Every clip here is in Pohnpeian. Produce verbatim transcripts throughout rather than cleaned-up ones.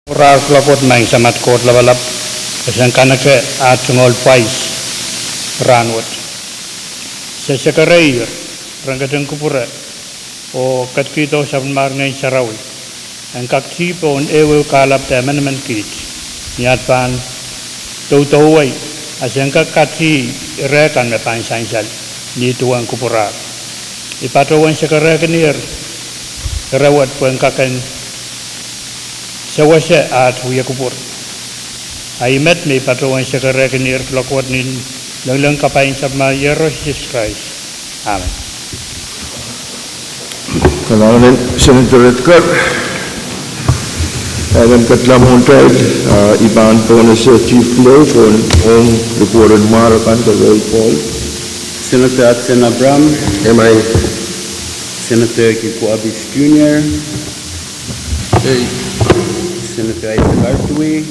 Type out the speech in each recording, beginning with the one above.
Kupwur kuloak wet, Maing Samat Koht Lapalap, e sen kaneke aht tungoal pwais rahnwet. Se sekereier ren ketin kupwure oh ketikihdo sapwellimar Ngehn Sarawi en kak tih pohn ehuehu kahlap de emenemen kiht, ni aht pahn doudouwei, a sen kak katihieng ire kan me pahn sansal ni duwen kupwur. I patohwan sekerehkinier ire wet pwehn kak en sewese aht wia kupwur. A ih met me I patohwan sekerehkinier kuloak wet ni lengileng kapai en Sapwellimar Iehros Sises Krais. Amen. Kalahngan en Senator Edgar. Kalahngan ketilong mwohtail, ah, I pahn pohnese Chief Lowe pohn ong ripoten mwahr akan de roll call. Senator Hudson Abraham. Emen. Senator Kiko Abis Junior. Ei. Senator Isaac Artui.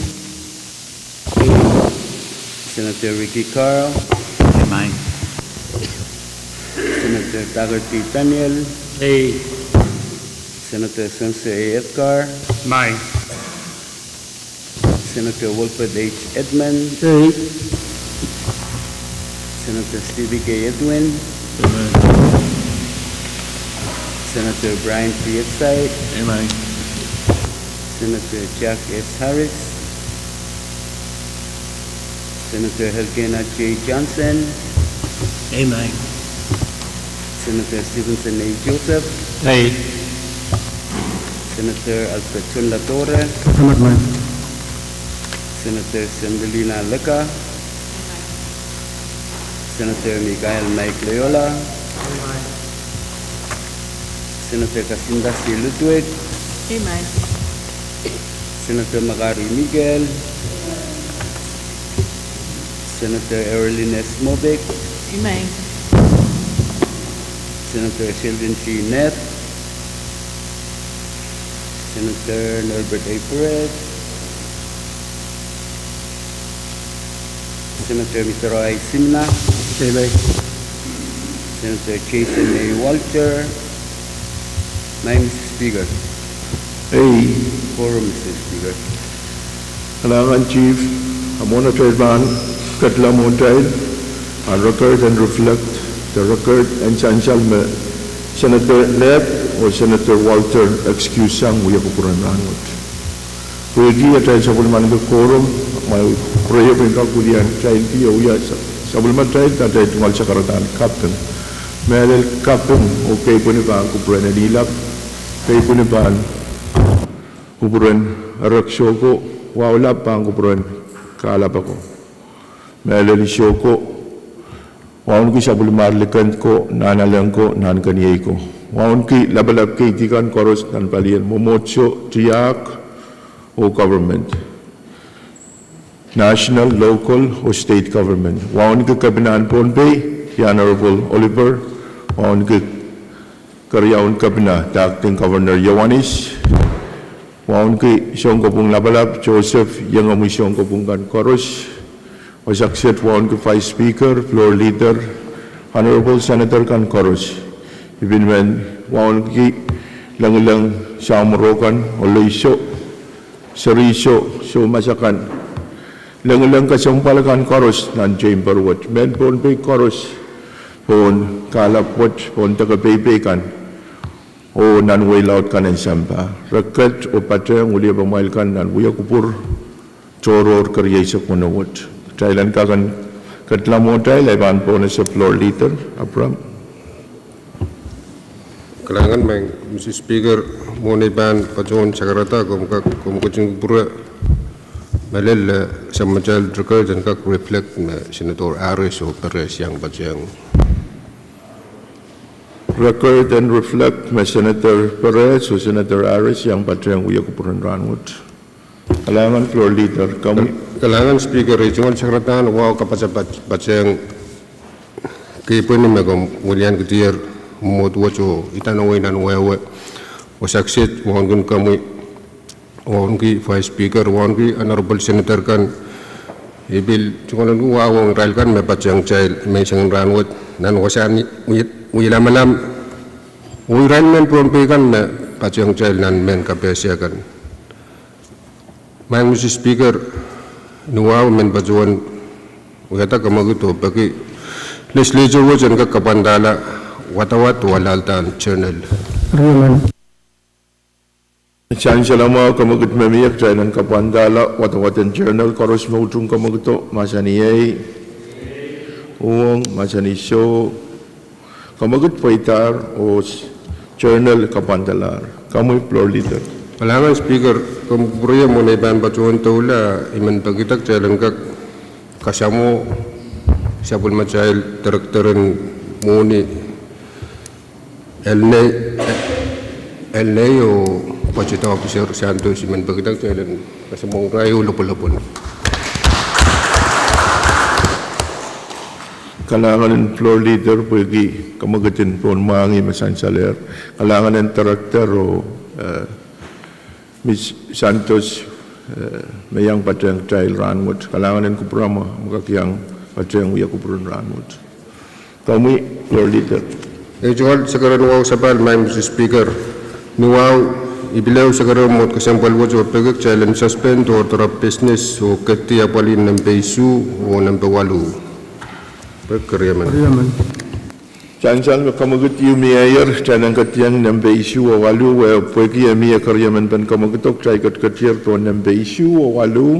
Senator Ricky Carl. Emen. Senator Tucker T. Daniel. Ei. Senator Spencer A. Edgar. Emen. Senator Wilfred H. Edmund. Ei. Senator Stevie K. Edwin. Emen. Senator Brian P. Exide. Emen. Senator Jack S. Harris. Senator Elkena J. Johnson. Emen. Senator Stevenson A. Joseph. Ei. Senator Alfredson Ladore. Emen. Senator Sendelina Lega. Senator Michael Mike Loyola. Senator Kasinda C. Ludwig. Emen. Senator Makari Miguel. Senator Erilyn S. Mobik. Emen. Senator Sheldon G. Nett. Senator Norbert A. Perez. Senator Mitero I. Simina. Emen. Senator Jason A. Walter. Maing Mister Speaker. Ei. Quorum, Mister Speaker. Kalahngan Chief, a mwohn atail pahn ketilong mwohtail, a record en reflect, de record en sansal me Senator Nett oh Senator Walter excuse sang wia kupwuren rahnwet. Pwehki atail sapwellimaniki quorum, ma kureio kin kak wilian kitail ki oh wia sa-, sapwellimatail, atail tungoal sakaradahn captain. Mehlel kaping oh kepwini pahn kupwuren en ilap, kepwini pahn kupwuren erek soko, wahu lap pahn kupwuren kahlap ako. Mehlel soko, wauneki sapwellimar likin ko, nahnalek ko, nahnkeniei ko. Wauneki lapalap keidi kan koaros nan palien mwomwohdiso, tiahk, oh government. National, local, oh state government. Wauneki kepinahn Pohnpei, the Honorable Oliver. Wauneki keriaun kepina, the acting governor Iohannis. Wauneki sounkopwung lapalap, Joseph, iengomwi sounkopwung kan koaros. Wasa kiset wauneki vice speaker, floor leader, honorable senator kan koaros. I pil men wauneki lengileng samworo kan, olehiso, seriso, soumas akan. Lengileng kesempwal kan koaros nan chamber wet, mehn Pohnpei koaros, pohn kahlap wet, pohn deke peipei kan, oh nan wehi laud kan en sampah. Re ket oh patehng wiliepamwailkan nan wia kupwur, tohrohr kerieisek weneu wet. Kitail en kak en ketilong mwohtail, I pahn pohnese floor leader, Abraham. Kalahngan Maing Mister Speaker, mwohn ei pahn patohwan sakarada, komw kak, komw ketin kupwure me lel, eh, sapwellimatail record en kak reflect me Senator Harris oh Perez iang patehng. Record en reflect me Senator Perez oh Senator Harris iang patehng wia kupwuren rahnwet. Kalahngan floor leader, komwi. Kalahngan Speaker, ei tungoal sakaradahn wahu kapatapat patehng kepwini me komw wiliankidier mwomwohdiso, idanohng ei nan wehwe. Wasa kiset wauneki komwi, wauneki vice speaker, wauneki honorable senator kan. I pil tungoal ong wahu ong irail kan me patehng kitail menseng en rahnwet nan wasahn wie, wie lamalam, oh irail mehn Pohnpei kan me patehng kitail nan mehn kapehse kan. Maing Mister Speaker, ni wahu I men patohwan wiahda kamwekid oh peki Legislature wet en kak kapwandahla wadawad oh alahlda journal. Sansal mwahu, kamwekid me mie kitail en kapwandahla wadawad en journal. Koaros me utung kamwekido, mahsanih ei. Uhwong, mahsanih soh. Kamwekid pweidahr oh journal kapwandalahr. Komwi Floor Leader. Kalahngan Speaker, komw kupwurei mwo, I pahn patohwan doula, I men pekida kitail en kak kasamwo sapwellimatail Director en Mwohni, Elnei, Elnei oh Budget Officer Santos, I men pekida kitail en kasamwohng irail oh lopwolopwon. Kalahngan en Floor Leader pwehki kamwekid en pohn mwahngih me sansalehr. Kalahngan en Director oh, eh, Miss Santos, eh, me iang patehng kitail rahnwet. Kalahngan en kupwuramwa me kak iang patehng wia kupwur en rahnwet. Komwi Floor Leader. Ei tohn sekeren wahu sapahl, Maing Mister Speaker. Ni wahu, I pil ehu sekeren mwohd kesempwal wet oh peki kitail en suspend order of business oh ketdi apwalih nempe isuh oh nempe waluh. Peki keriemen. Sansal me kamwekid ieu mieier, kitail en ketieng nempe isuh oh waluh, eh, pwehki e mie keriemen pen kamwekido, kitail ketiketier pohn nempe isuh oh waluh,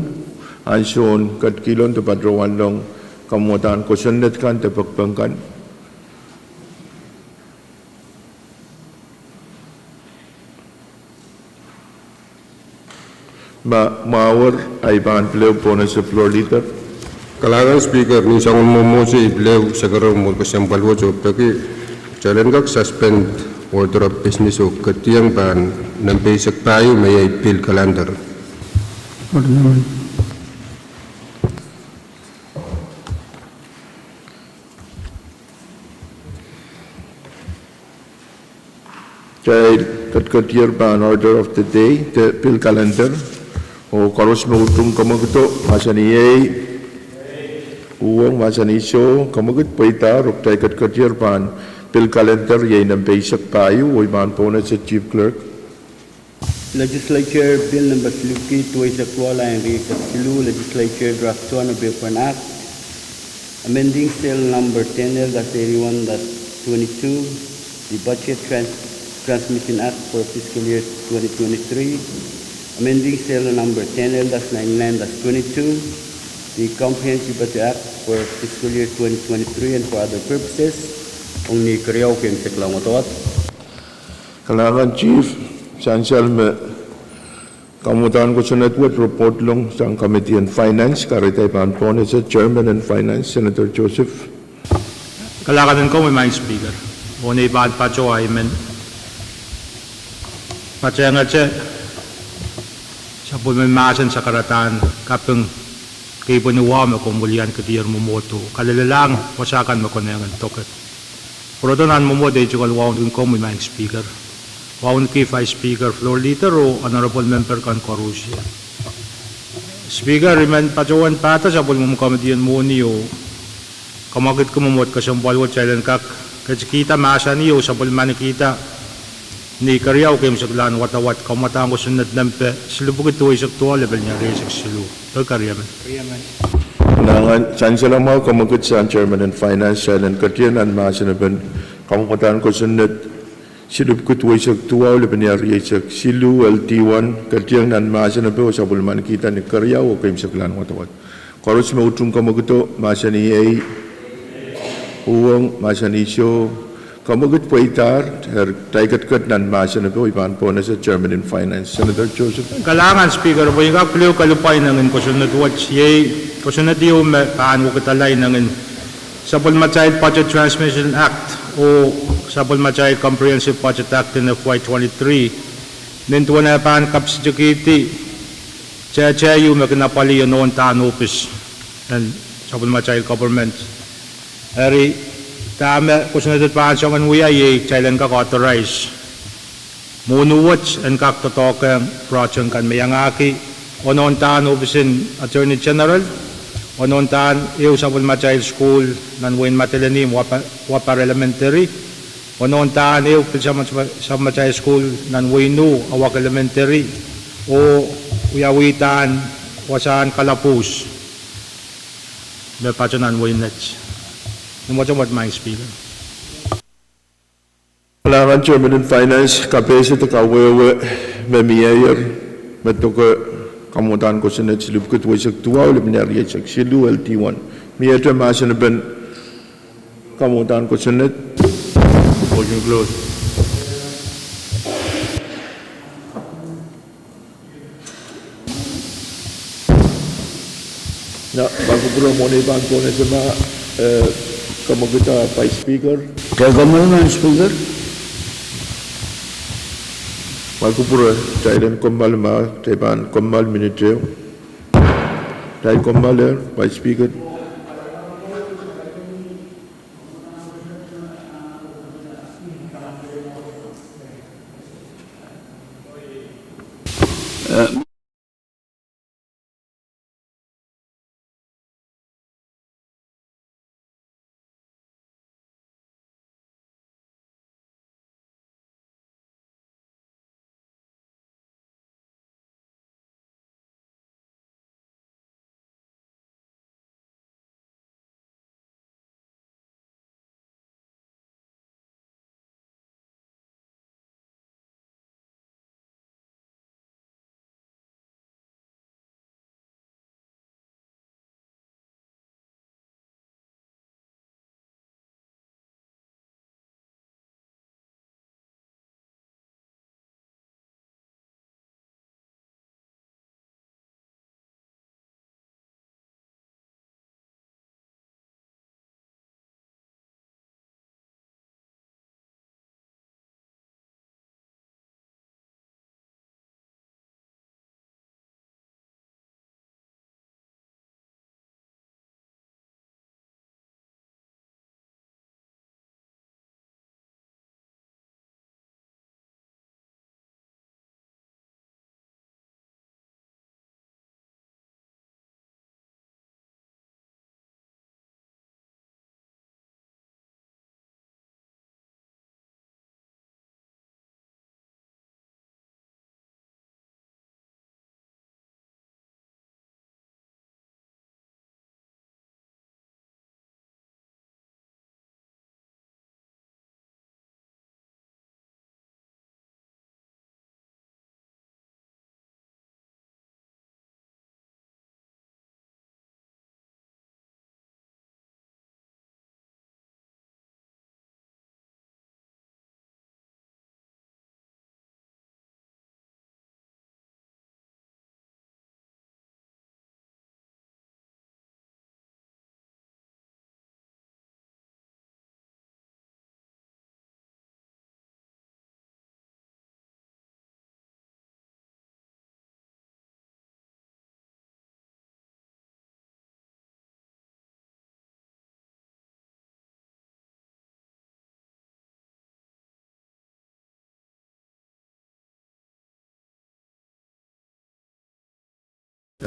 ansoun ketikihla de patohwanlahng kamwadahn kosonned kan de pekpek kan. Ma mwahuer, I pahn pil ehu pohnese Floor Leader. Kalahngan Speaker, ni soangen mwomwohdiso I pil ehu sekeren mwohd kesempwal wet oh peki kitail en kak suspend order of business oh ketieng pahn nempe eisek pahieu me iei bill calendar. Kitail ketiketier pahn order of the day, the bill calendar, oh koaros me utung kamwekido, mahsanih ei. Uhwong, mahsanih soh. Kamwekid pweidahr oh kitail ketiketier pahn bill calendar iei nempe eisek pahieu, oh I pahn pohnese Chief Clerk. Legislature Bill number silipwki duweisek duwau, lain rieisek siluh, Legislature Draft One Appropriation Act, amending serial number ten L dash eighty-one dash twenty-two, the budget trans-, transmission act for fiscal year twenty twenty-three, amending serial number ten L dash ninety-nine dash twenty-two, the comprehensive budget act for fiscal year twenty twenty-three and for other purposes. Ong ni keriau keimwseklahng wadawad. Kalahngan Chief, sansal me kamwadahn kosonned wet report long sang Committee en Finance, kahrehda I pahn pohnese Chairman en Finance, Senator Joseph. Kalahngan en komwi Maing Speaker. Oh ni pahn patohwan I men patehngete sapwellimen mahsen sakaradahn kaping, kei pwe ni wahu me komw wilian kedier mwomwohdiso, kalelehlahng wasa kan me konehng en doke. Pwurodo nan mwomwohd ei tungoal wauneki komwi Maing Speaker, wauneki Vice Speaker, Floor Leader oh Honorable Member kan koaros. Speaker, I men patohwan pahda sapwellimomwi Committee en Mwohni oh kamwekidki mwomwohd kesempwal wet kitail en kak ketikihda mahsanih oh sapwellimanikihda ni keriau keimwseklahn wadawad kamwadahn kosonned nempe silipwki duweisek duwau, lipilipil rieisek siluh. Peki keriemen. Kalahngan, sansal mwahu, kamwekid sang Chairman en Finance, kitail en ketieng nan mahsen epen kamwadahn kosonned silipwki duweisek duwau, lipilipil rieisek siluh, L D one, ketieng nan mahsen epe oh sapwellimanikihda ni keriau oh keimwseklahn wadawad. Koaros me utung kamwekido, mahsanih ei. Uhwong, mahsanih soh. Kamwekid pweidahr, eri kitail ketiket nan mahsen epe oh I pahn pohnese Chairman en Finance, Senator Joseph. Kalahngan Speaker, pwe I kak pil ehu kalipwa inengin kosonned wet, iei kosonned ieu me pahn wekidala inengin sapwellimatail Budget Transmission Act oh sapwellimatail Comprehensive Budget Act en F Y twenty-three, nin duwen eh pahn kapsitikihdi tehte ieu me kin apwalih oh nohn dahn ohpis en sapwellimatail government. Eri dahme kosonned pahn soangen wia iei kitail en kak authorize mwohni wet en kak doadoahkehng project kan me iangahki onohn dahn ohpis en Attorney General, onohn dahn ehu sapwellimatail sukuhl nan wehin Madolenihmw, Wapar Elementary, onohn dahn ehu pil sapwellimatail sukuhl nan wehin Wu, Awak Elementary, oh wiawihda wasahn kalapwuhs me patohwan wenet. Ni mwotomwot, Madam Speaker. Kalahngan Chairman en Finance, kapehse de kawehwe me mieier, me doke kamwadahn kosonned silipwukid weisek duwau, limehn rieisek siluh, L D one. Miehte mahsen en kamwadahn kosonned. Motion close. Nia, ma kupwure mwohn ei pahn kohsang ma, eh, kamwekid Vice Speaker. Kei komwi, Madam Speaker. Ma kupwure, kitail en kommoal ma, kitail pahn kommoal minit ehu. Kitail kommoal, eh, Vice Speaker.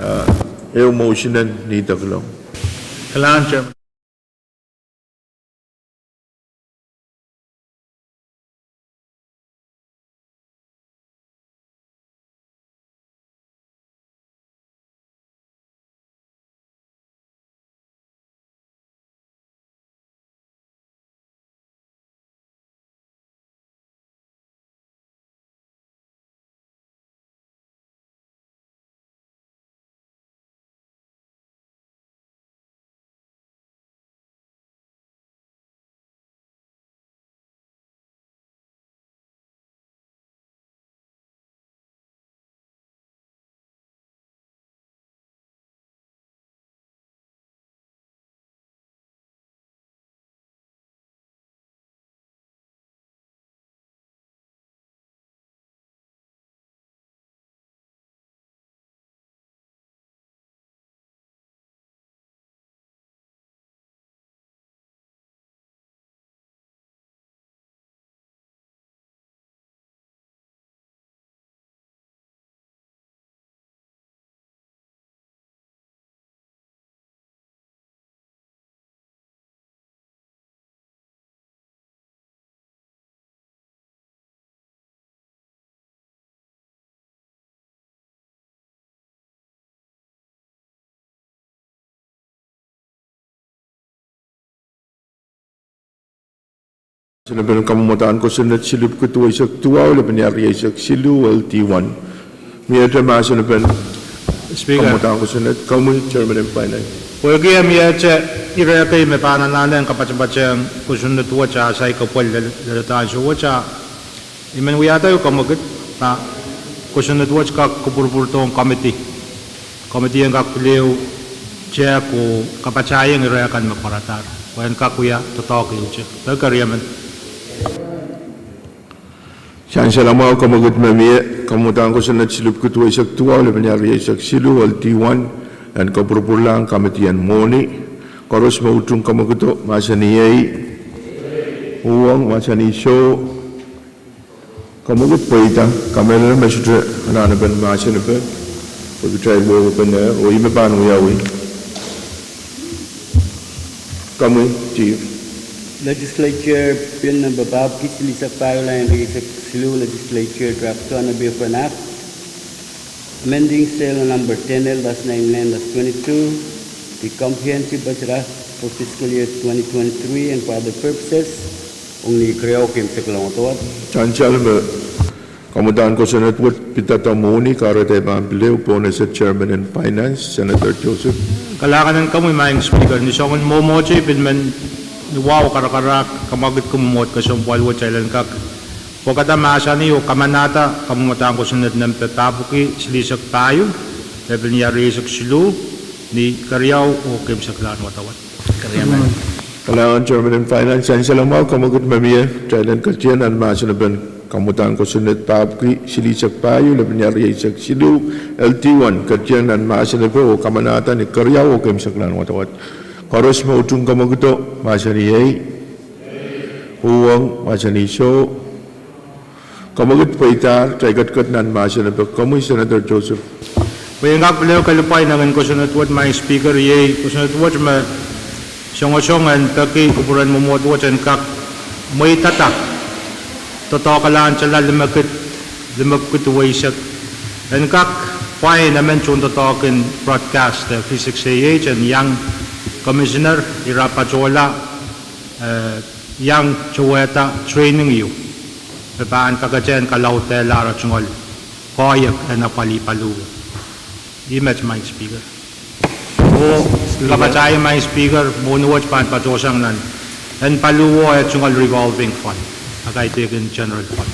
Ah, ehu motion en nidek leng. Kalahngan Chairman. mahsen en kamwadahn kosonned silipwiki duweisek duwau, lepin iar rieisek siluh, L D one. Miehte mahsen en Speaker. Kamwadahn kosonned, komwi Chairman en Finance. Pwehki e miehte ire kei me pahn anahne en kapatapatehng kosonned wet a sai kepwel lel-, lelehda ansou wet, a I men wiahda ehu kamwekid, a kosonned wet kak kupwurupwurdohng komiti. Komiti en kak pil ehu tehk oh kapatahieng ire kan me pwaradahr, pwe en kak wia doadoahk ehute. Pwe keriemen. Sansal mwahu, kamwekid me mie, kamwadahn kosonned silipwiki duweisek duwau, lepin iar rieisek siluh, L D one, en kupwurupwurlahng komiti en mwohni. Koaros me utung kamwekido, mahsanih ei. Uhwong, mahsanih soh. Kamwekid pweida, kamehlele me sohte anahnepen mahsen epe, pwe kitail wehwehkene, oh ih me pahn wiawi. Komwi, Chief. Legislature Bill number papwiki silihsek pahieu, lap rieisek siluh, Legislature Draft Two, an appeal for an act amending Sale Number ten L dash nine nine dash twenty-two, the Comprehensive Budget Act for fiscal year twenty twenty-three and for other purposes, ong ni keriau oh keimwseklahn wadawad. Sansal me kamwadahn kosonned wet pidada mwohni, kahrehda pahn pil ehu pohn ese Chairman en Finance, Senator Joseph. Kalahngan en komwi Madam Speaker, ni soangen mwomwohte pil men ni wahu karakarahk, kamwekid kin mwomwohd kesempwal wet, kitail en kak pwekada mahsanih oh kamanahda kamwadahn kosonned nempe papwiki silihsek pahieu, lepin iar rieisek siluh, ni keriau oh keimwseklahn wadawad. Kalahngan Chairman en Finance. Sansal mwahu, kamwekid me mie, kitail en ketieng nan mahsen epen kamwadahn kosonned papwiki silihsek pahieu, lepin iar rieisek siluh, L D one, ketieng nan mahsen epe oh kamanahda ni keriau oh keimwseklahn wadawad. Koaros me utung kamwekido, mahsanih ei. Uhwong, mahsanih soh. Kamwekid pweidahr, kitail ketiket nan mahsen epe. Komwi Senator Joseph. Pwe en kak pil ehu kalipwai nan kosonned wet Madam Speaker, iei kosonned wet me songosong en peki kupwuren mwomwohd wet en kak mweidada doadoahk en tala limepwiki duweisek, en kak pwain emen tohndoadoahk en broadcast, eh, V six A H, en iang Commissioner ira patohla, eh, iang towehda training ieu me pahn kaketehn kalaudehla ara tungoal koahiek en apwalih paliwar. Ih met Madam Speaker. Oh kapatahieng Madam Speaker, mwohni wet pahn patohsang nan en paliwar, eh, tungoal revolving fund, a kaidehkin general fund.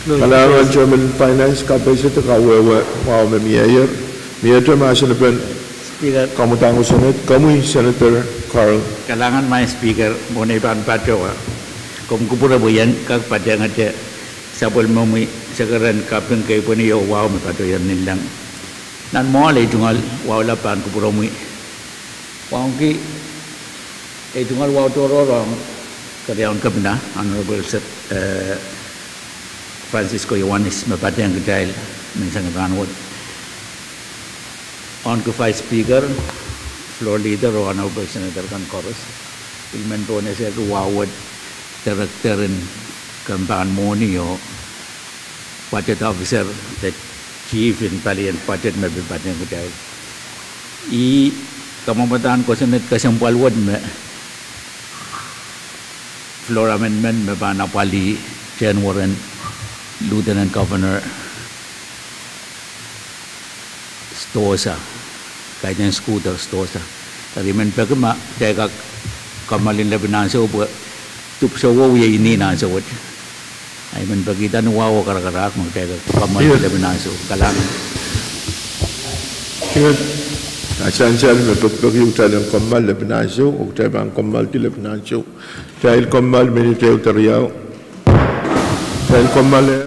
Kalahngan Chairman Finance, kapehse de kawehwe wahu me mieier. Miehte mahsen epen kamwadahn kosonned, komwi Senator Carl. Kalahngan Madam Speaker, mwohni pahn patohwa, komw kupwure pwe I en kak patehngete sapwellimomwi sekeren kaping kei pwehn iou wahu me patohier ninleng. Nan mwoahl ei tungoal wahu lap pahn kupwuromwi wauneki ei tungoal wahu tohrohrohng keriaun kepina, Honorable Se-, eh, Francisco Iohannis me patehng kitail menseng en rahnwet. Wauneki Vice Speaker, Floor Leader oh Honorable Senator kan koaros, I men pwehn esehki wahu wet Director en kempe en mwohni oh Budget Officer de Chief en palien budget me pil patehng kitail. Ih kamwadahn kosonned kesempwal wet me floor amendment me pahn apwalih tehnweren Lieutenant Governor Stoza, kaidehn Scooter Stoza. Eri I men peki ma kitail kak kommoal en lepin ansou pwe dipwisou wia ih ni ansou wet. I men pekihda ni wahu oh karakarahk ma kitail kak kommoal en lepin ansou. Kalahngan. Sansal me pekipeki kitail en kommoal lepin ansou, oh kitail pahn kommoaldi lepin ansou. Kitail kommoal minit ehu de riau. Kitail kommoal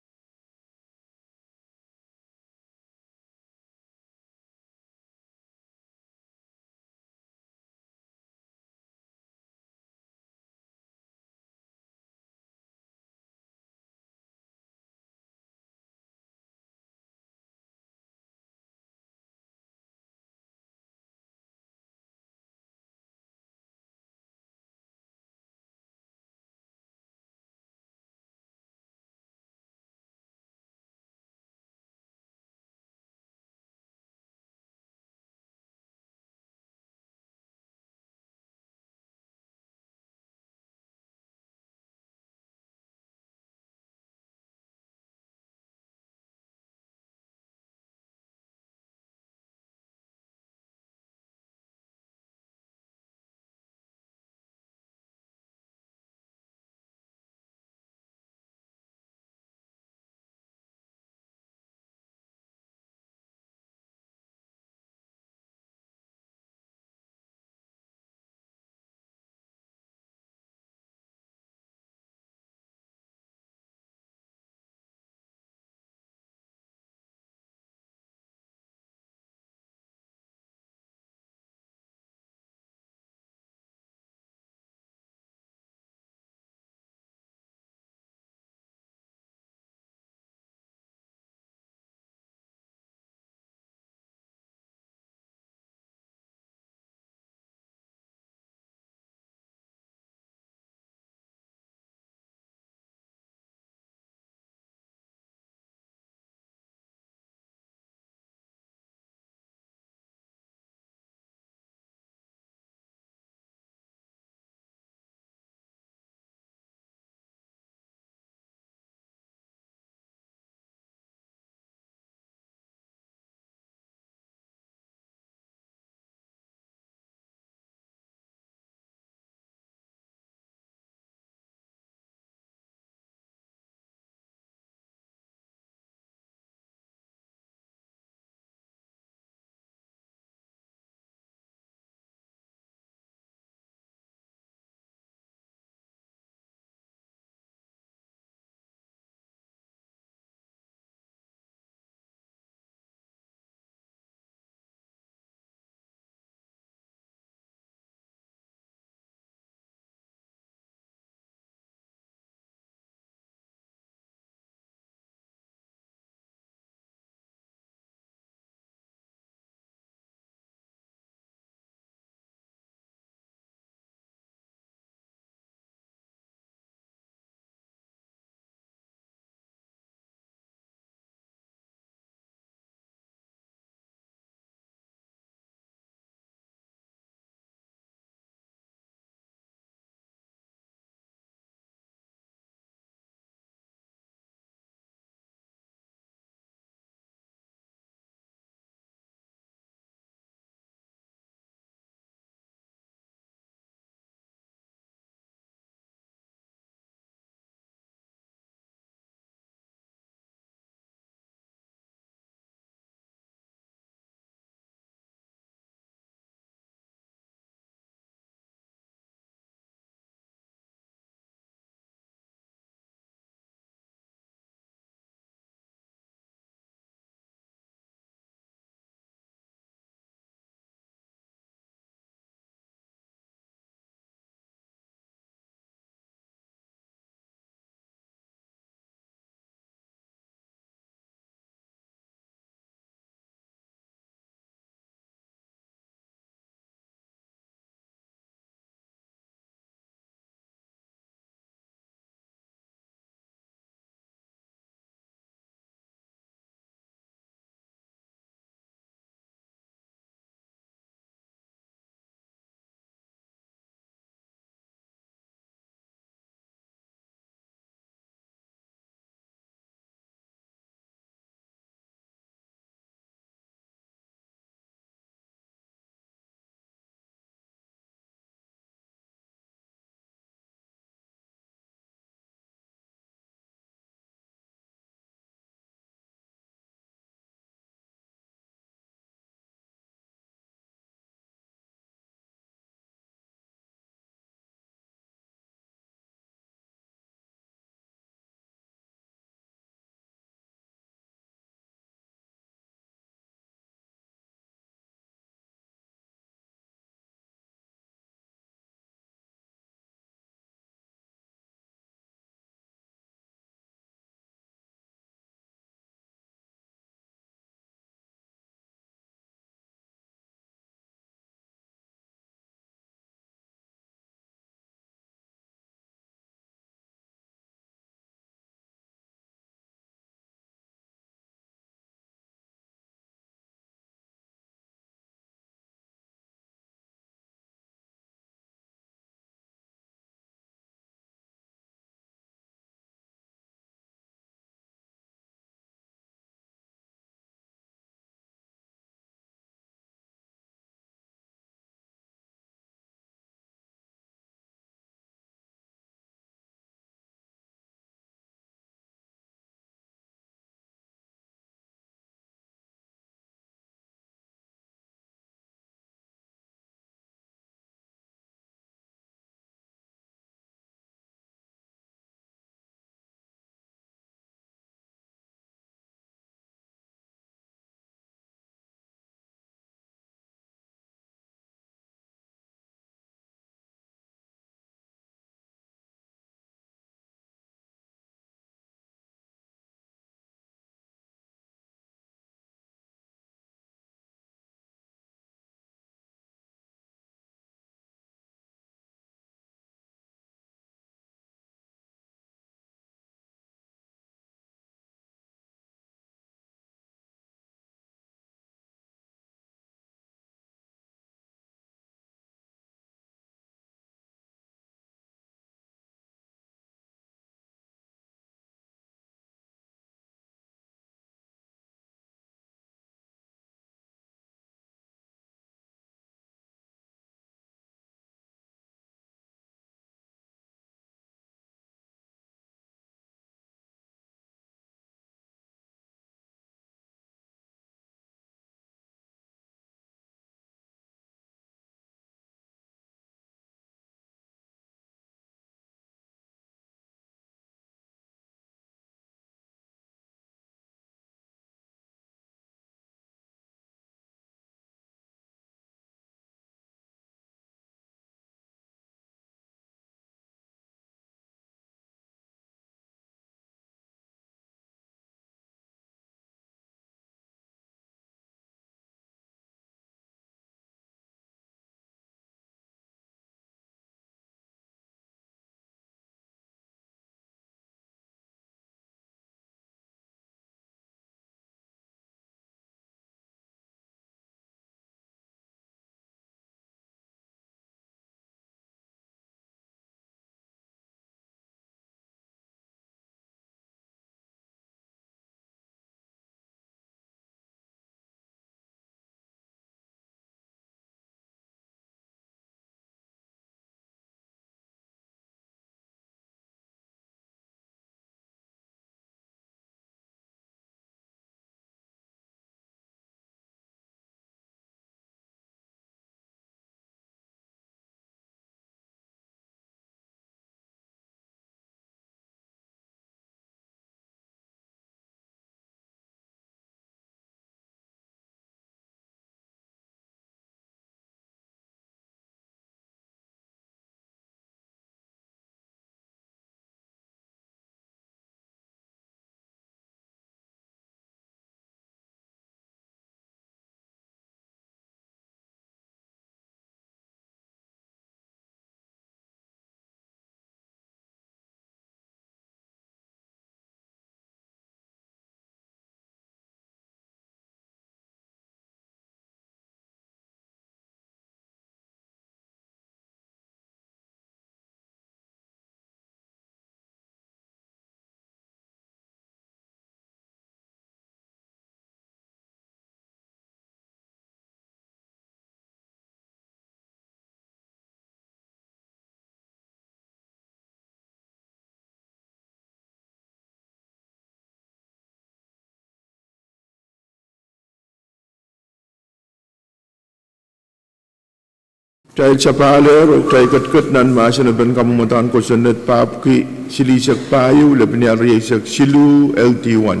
Kitail sapahl ehr oh kitail ketiket nan mahsen en kamwadahn kosonned, pahpwiki silihsek pahieu, lepin ial rieisek siluh, L D one.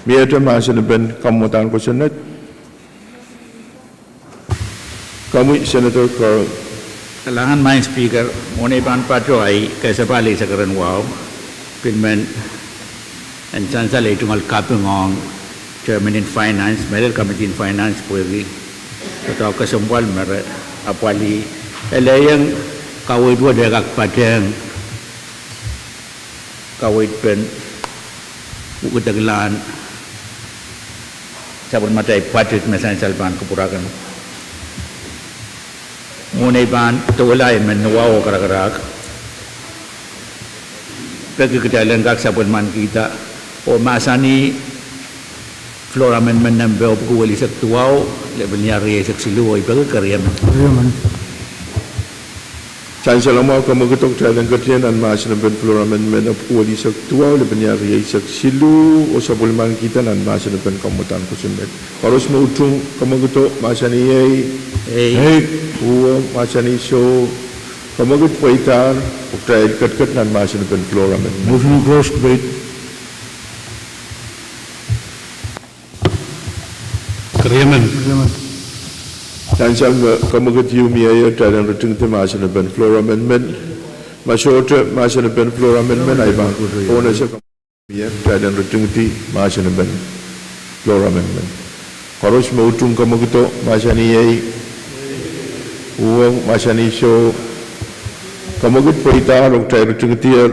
Miehte mahsen en kamwadahn kosonned. Komwi Senator Carl. Kalahngan Maing Speaker, mwohn ei pahn patoh ahi kasapahl eisek erein wahu, pil men en sansal ei tungoal kaping ong Chairman en Finance, mehlel Committee en Finance pwehki doadoahk kesempwal me re apwalih, elehieng kaweid wet e kak patehng kaweid pen wekidekla en sapwellimatail budget me sansal pahn kupwurahkin. Mwohn ei pahn doula emen ni wahu oh karakarahk, peki kitail en kak sapwellimanikihda oh mahsanih floor amendment nempe epwiki welisek duwau, lepin ial rieisek siluh, oh I peki keriemen. Sansal mwahu, kamwekid, kitail en ketin nan mahsen en floor amendment epwiki welisek duwau, lepin ial rieisek siluh, oh sapwellimanikihda nan mahsen en kamwadahn kosonned. Koaros me utung kamwekido mahsanih ehi. Ehi. Uhwong mahsanih soh. Kamwekid pweidahr, oh kitail ketiket nan mahsen en floor amendment. Motion close debate. Keriemen. Sansal me kamwekid ehu mieier, kitail en ritingdi mahsen en floor amendment. Ma sohte mahsen en floor amendment, ahi pahn pohnese. Mieier, kitail en ritingdi mahsen en floor amendment. Koaros me utung kamwekido mahsanih ehi. Uhwong mahsanih soh. Kamwekid pweidahr, oh kitail ritingdier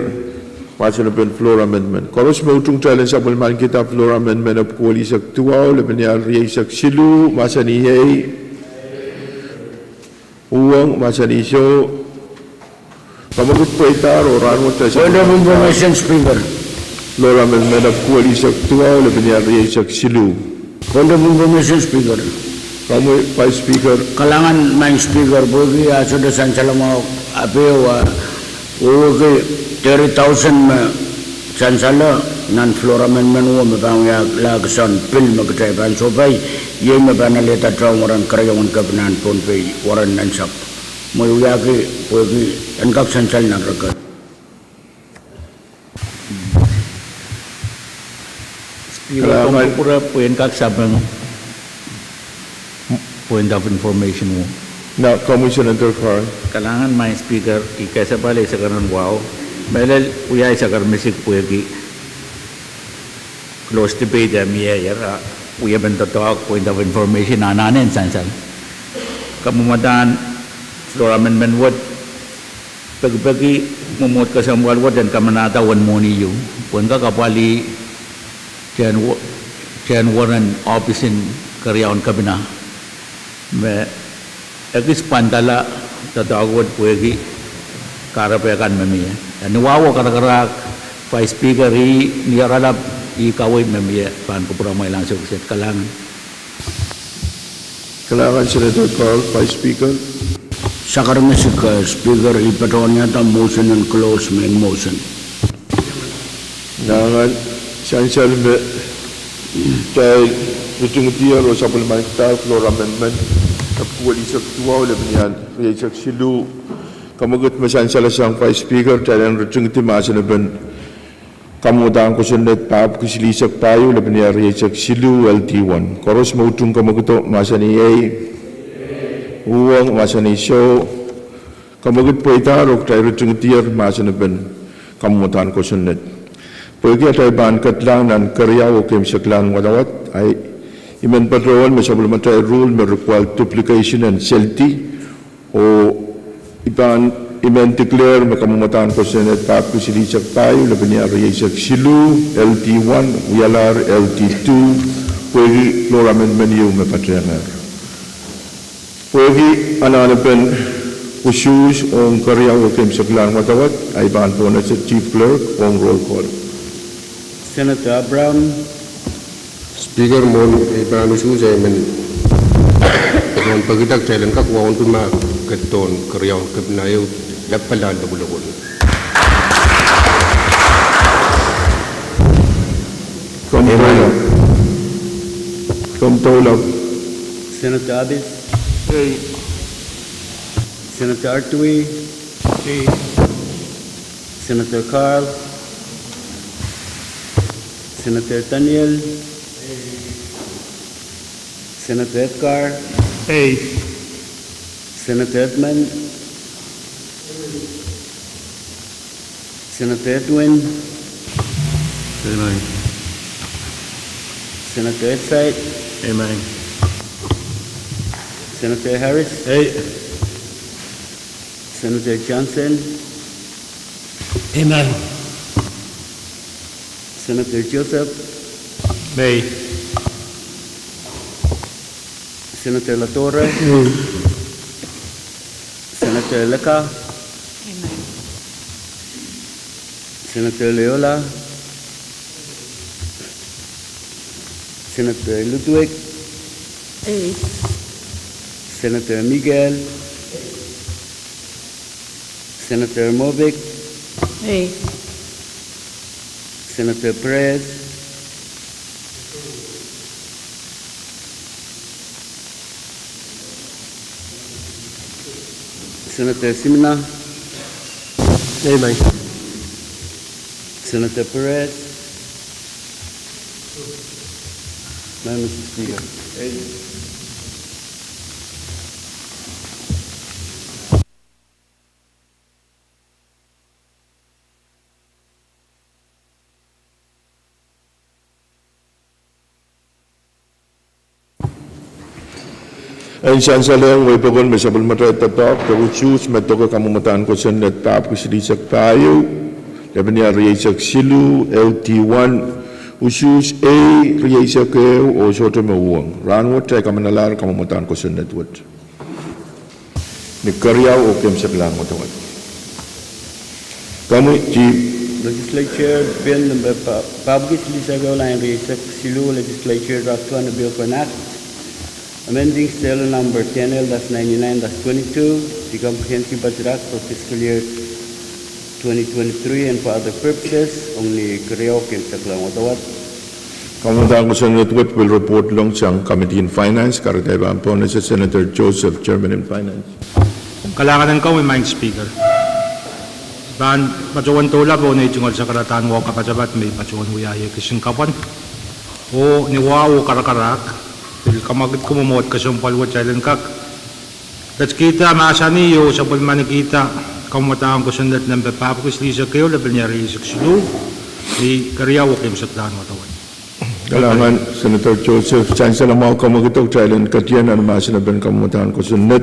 mahsen en floor amendment. Koaros me utung, kitail en sapwellimanikihda floor amendment epwiki welisek duwau, lepin ial rieisek siluh, mahsanih ehi. Uhwong mahsanih soh. Kamwekid pweidahr oh rahnwet. Point of information, Speaker. Floor amendment epwiki welisek duwau, lepin ial rieisek siluh. Point of information, Speaker. Komwi Vice Speaker. Kalahngan Maing Speaker, pwehki ah sohte sansal mwahu, ah pil wehwehki thirty thousand me sansal nan floor amendment wo me pahn wiahla kison pil me kitail pahn sohpai, iei me pahn alehda tohn weren keriaun kepina en Pohnpei, weren nensapw. Me wiahki pwehki en kak sansal nan record. Speaker, komw kupwure pwe en kak sapeng point of information wo. Kalahngan Maing Speaker, ih kasapahl eisek erein wahu, mehlel wia eisek erein mesik pwehki close debate mieier, ah wiepen doadoahk point of information anahne en sansal. Kamwadahn floor amendment wet pekipeki mwomwohd kesempwal wet en kamanahda uwen mwohni ehu pwe en kak apwalih tehn weren ohpis en keriaun kepina me ekis pwandala doadoahk wet pwehki kahrepe kan me mie. Ni wahu oh karakarahk, Vice Speaker, ih ni aralap, ih kaweid me mie pahn kupwuramwail ansou kiset. Kalahngan. Kalahngan Senator Carl. Vice Speaker. Sakaramasik, eh, Speaker, I patohwaniada motion en close main motion. Kalahngan. Sansal me kitail ritingdier oh sapwellimankidahr floor amendment epwiki welisek duwau, lepin ial rieisek siluh. Kamwekid me sansal sang Vice Speaker, kitail en ritingdi mahsen en kamwadahn kosonned pahpwiki silihsek pahieu, lepin ial rieisek siluh, L D one. Koaros me utung kamwekido mahsanih ehi. Uhwong mahsanih soh. Kamwekid pweidahr oh kitail ritingdier mahsen en kamwadahn kosonned. Pwehki atail pahn kedlahng nan keriau oh keimwseklahn wadawad, I men patohwan me sapwellimatail rule me require duplication en seldi, oh I pahn, I men declare me kamwadahn kosonned pahpwiki silihsek pahieu, lepin ial rieisek siluh, L D one, wialahr L D two, pwehki floor amendment ehu me patehngehr. Pwehki anahnepen usuhs ong keriau oh keimwseklahn wadawad, I pahn pohnese Chief Clerk ong roll call. Senator Abraham. Speaker, mwohn ei pahn usuhs, I men pahn pekida kitail en kak wauneki ma ketidohn keriaun kepina ehu lapalahn lokolokon. Komw doula. Komw doula. Senator Abis. Senator Artui. Ei. Senator Carl. Senator Daniel. Senator Edgar. Ei. Senator Edmund. Senator Edwin. Amen. Senator Edside. Amen. Senator Harris. Ei. Senator Johnson. Amen. Senator Joseph. Ei. Senator Latore. Ei. Senator Leka. Amen. Senator Leola. Senator Ludwig. Ei. Senator Miguel. Senator Mobik. Ei. Senator Perez. Senator Simina. Amen. Senator Perez. Madam Speaker. En sansalehng wehi pokon me sapwellimatail doadoahk, de usuhs me doke kamwomwdahn kosonned pahpwiki silihsek pahieu, lepenia rieisek siluh, L D one, usuhs A, rieisek ehu, oh sohte me uhwong. Rahnwet kitail kamanalahr kamwomwdahn kosonned wet. Ni keriau oh keimwseklahn wadawad. Komwi, Chief. Legislature Bill number pa-, pahpwiki silihsek ehu, lain rieisek siluh, Legislature Draft One, a bill for an act amending Stele number ten L dash ninety-nine dash twenty-two, the Comprehensive Budget Act for fiscal year twenty twenty-three and for other purposes. Ong ni keriau, keimwseklahn wadawad. Kamwomwdahn kosonned wet pil report ong sang Committee in Finance, kahrehda pahn pohnese Senator Joseph, Chairman in Finance. Kalahngan en komwi, Madam Speaker. Pahn patohwan doula pohn ei tungoal sakaradahn wahu kapasapat me I patohwan wiahiong kisin kapwan. Oh ni wahu oh karakarahk, pil kamwakid koaros me mwomwohd kesempwal wet, kitail en kak ketikihda mahsanih oh sapwellimanikihda kamwomwdahn kosonned nempe pahpwiki silihsek ehu, lepenia rieisek siluh, ni keriau oh keimwseklahn wadawad. Kalahngan Senator Joseph, sansal mwahu kamwakid, kitail en ketiket nan mahsen en kamwomwdahn kosonned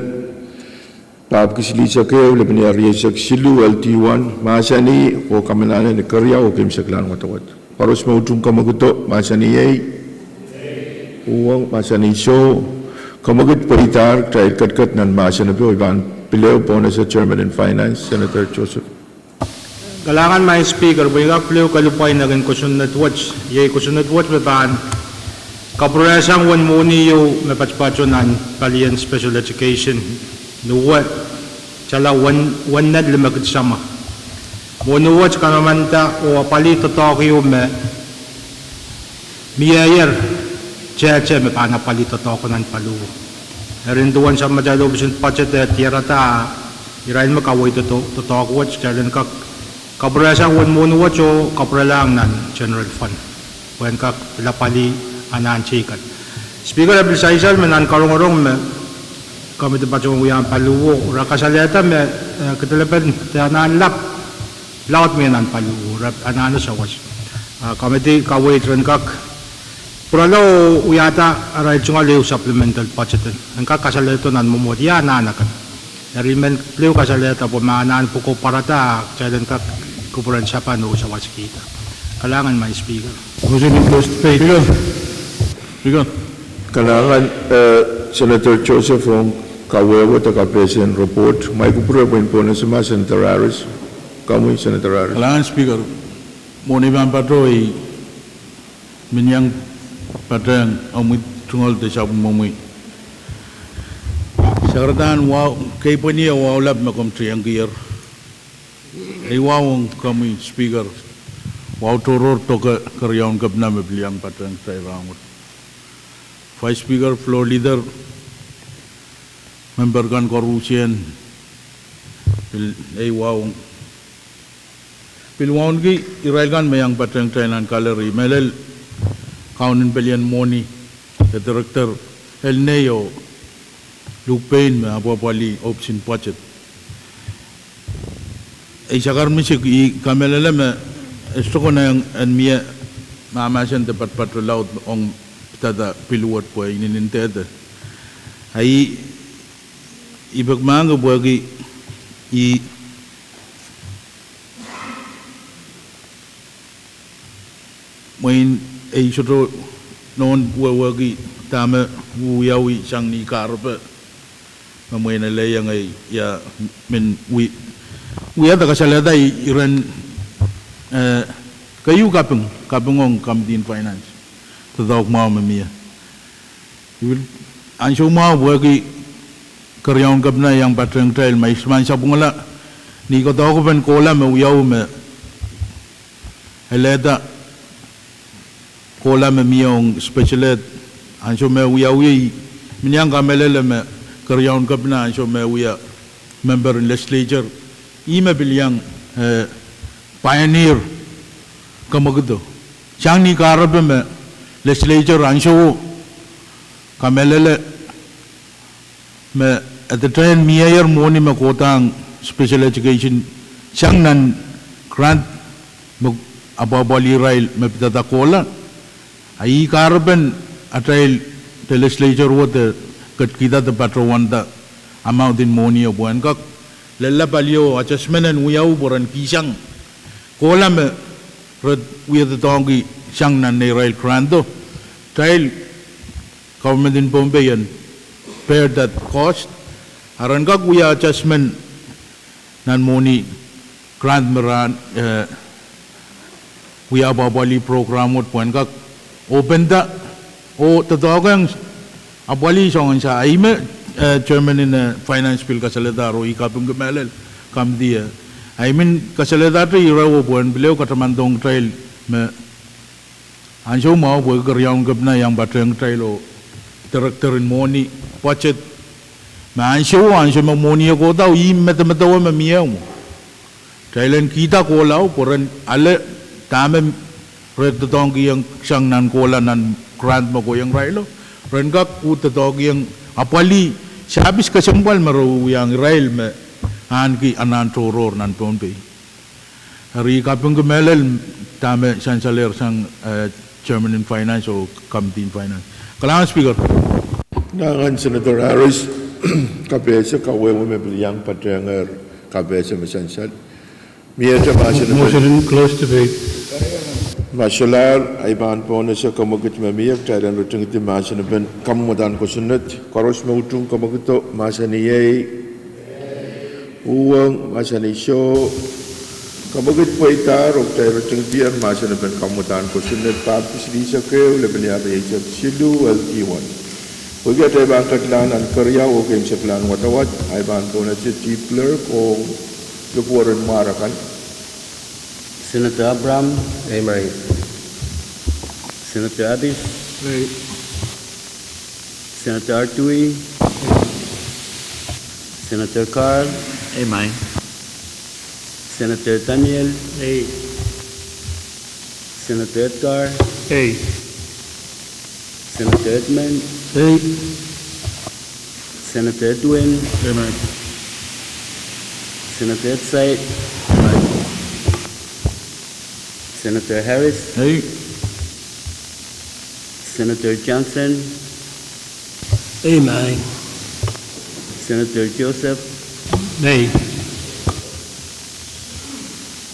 pahpwiki silihsek ehu, lepenia rieisek siluh, L D one, mahsanih oh kamanale ni keriau oh keimwseklahn wadawad. Koaros me utung kamwakido, mahsanih ei. Uhwong, mahsanih soh. Kamwakid pweidahr, kitail ketiket nan mahsen en pahn pil ehu pohnese Chairman in Finance, Senator Joseph. Kalahngan, Madam Speaker, pwe I kak pil ehu kalipwei nek en kosonned wet, iei kosonned wet me pahn kapwurehsang uwen mwohni ieu me patopato nan palien special education, ni we, tala wen, wen nen limekid summer. Mwohni wet kamamanda oh apwalih doadoahk ieu me mieier tehte me pahn apwalih doadoahk nan paliu. Eri nin duwen sapwellimatail ohpis en budget eh diarada irail me kaweid doadoahk wet, kitail en kak kapwurehsang uwen mwohni wet oh kapwurelahng nan general fund pwehn kak pil apwalih anahn teikan. Speaker, e pil sansal me nan karongorong me komiti patohwan wiahiong paliu, re kasalehda me, eh, kedelepen de anahn lap laud mie nan paliu, re anahne sawas. Ah, komiti kaweid ren kak pwurala oh wiahda arail tungoal ehu supplemental budget en kak kasalehdo nan mwomwohd ia anahn akan. Eri I men pil ehu kasalehda pwe ma anahn pwuko pwarada, kitail en kak kupwuren sapan oh sawaskihda. Kalahngan, Madam Speaker. Kalahngan, eh, Senator Joseph, ong kawehwe de kapehse en report. Ma I kupwure pwe I pohnese ma Senator Harris. Komwi, Senator Harris. Kalahngan Speaker, mwohn ei pahn patoh I men iang patehng omwi tungoal de sapwellimomwi. Sakaradahn wahu, keipweni eh wahu lap me komw tiengkier. Ei wahu ong komwi Speaker, wahu tohrohr doke keriaun kepina me pil iang patehng kitail rahnwet. Vice Speaker, Floor Leader, memper kan koarusie, Pil, ei, wahu. Pil wauneki irail kan me iang patehng kitail nan gallery, mehlel kaunen pelien mwohni, e director, Elnei oh Luke Payne me apwapwalih ohpis en budget. Ei, sakar misik, I kamehlele me e sohte konehng en mie mahmahsen de patpato laud ong pidada pil wet pwe inenen dehde. Ahi, I pek mahk pwehki I mwein ei sohte nohn wehwehki dahme wiawi sang ni kahrepe me mwein elehiong ei, ia, men wi, wiahda kasalehda iren, eh, keieu kaping, kaping ong Committee en Finance. Doadoahk mwahu me mie. I pil ansou mwahu pwehki keriaun kepina iang patehng kitail, ma I sohte pahn sapwungala ni koadoahkepen kohla me wiawi me elehda kohla me mie ong special ed, ansou me wiawi, I men iang kamehlele me keriaun kepina ansou me wia member en legislature, ih me pil iang, eh, pioneer kemwekid sang ni kahrepe me legislature ansouo kamehlele me at the time mieier mwohni me kohdahng special education sang nan grant me apwapwalih irail me pidada kohla. A ih kahrepen atail de legislature wet e ketkihda de patohwanda amount en mwohnio pwe en kak lella palio adjustment en wiawi pwe ren kihsang kohla me re wia doadoahngki sang nan neirail granto. Kitail government en Pohnpei en bear that cost. A ren kak wia adjustment nan mwohni grant me rahn, eh, wia apwapwalih program wet pwe en kak openda oh doadoahkehng apwalih soangen sa. Ahi me, eh, chairman en, eh, finance pil kasalehdahro, I kapingki mehlel committee, eh, ahi men kasalehdahte irawo pwe en pil ehu katamandohng kitail me ansou mwahu pwehki keriaun kepina iang patehng kitail oh director en mwohni budget me ansouo, ansou me mwohnio kohdahng ih medemedewe me mie mwo. Kitail en kihda kohlao pwe ren ale dahme re doadoahngkihong sang nan kohla nan grant me kohiong irailo. Ren kak uhd doadoahngkihong apwalih service kesempwal me re wiahiong irail me ahneki anahn tohrohr nan Pohnpei. Eri I kapingki mehlel dahme sansalehr sang, eh, chairman en finance oh committee en finance. Kalahngan Speaker. Kalahngan Senator Harris, kapehse kawehwe me pil iang patehngehr kapehse me sansal. Miehte mahsen en close debate. Ma solahr, ahi pahn pohnese kemwekid me mie, kitail en ritingidi mahsen en kamwadahn kosonned. Koaros me utung kemwekido, mahsanih ei. Uhwong, mahsanih soh. Kemwekid pweidahr oh kitail ritingdier mahsen en kamwadahn kosonned, Papdis lihsek ehu, Lepeliabe eisek siluh, L T one. Pwehki atail pahn ketilahng nan keriau oh keimwseklahn wadawad, ahi pahn pohnese Chief Clerk oh likwer en mwar akan. Senator Abraham. Ei, maing. Senator Abis. Ei. Senator Artui. Senator Carl. Ei, maing. Senator Daniel. Ei. Senator Edgar. Ei. Senator Edmund. Ei. Senator Edwin. Ei, maing. Senator Edsait. Ei, maing. Senator Harris. Ei. Senator Johnson. Ei, maing. Senator Joseph. Ei.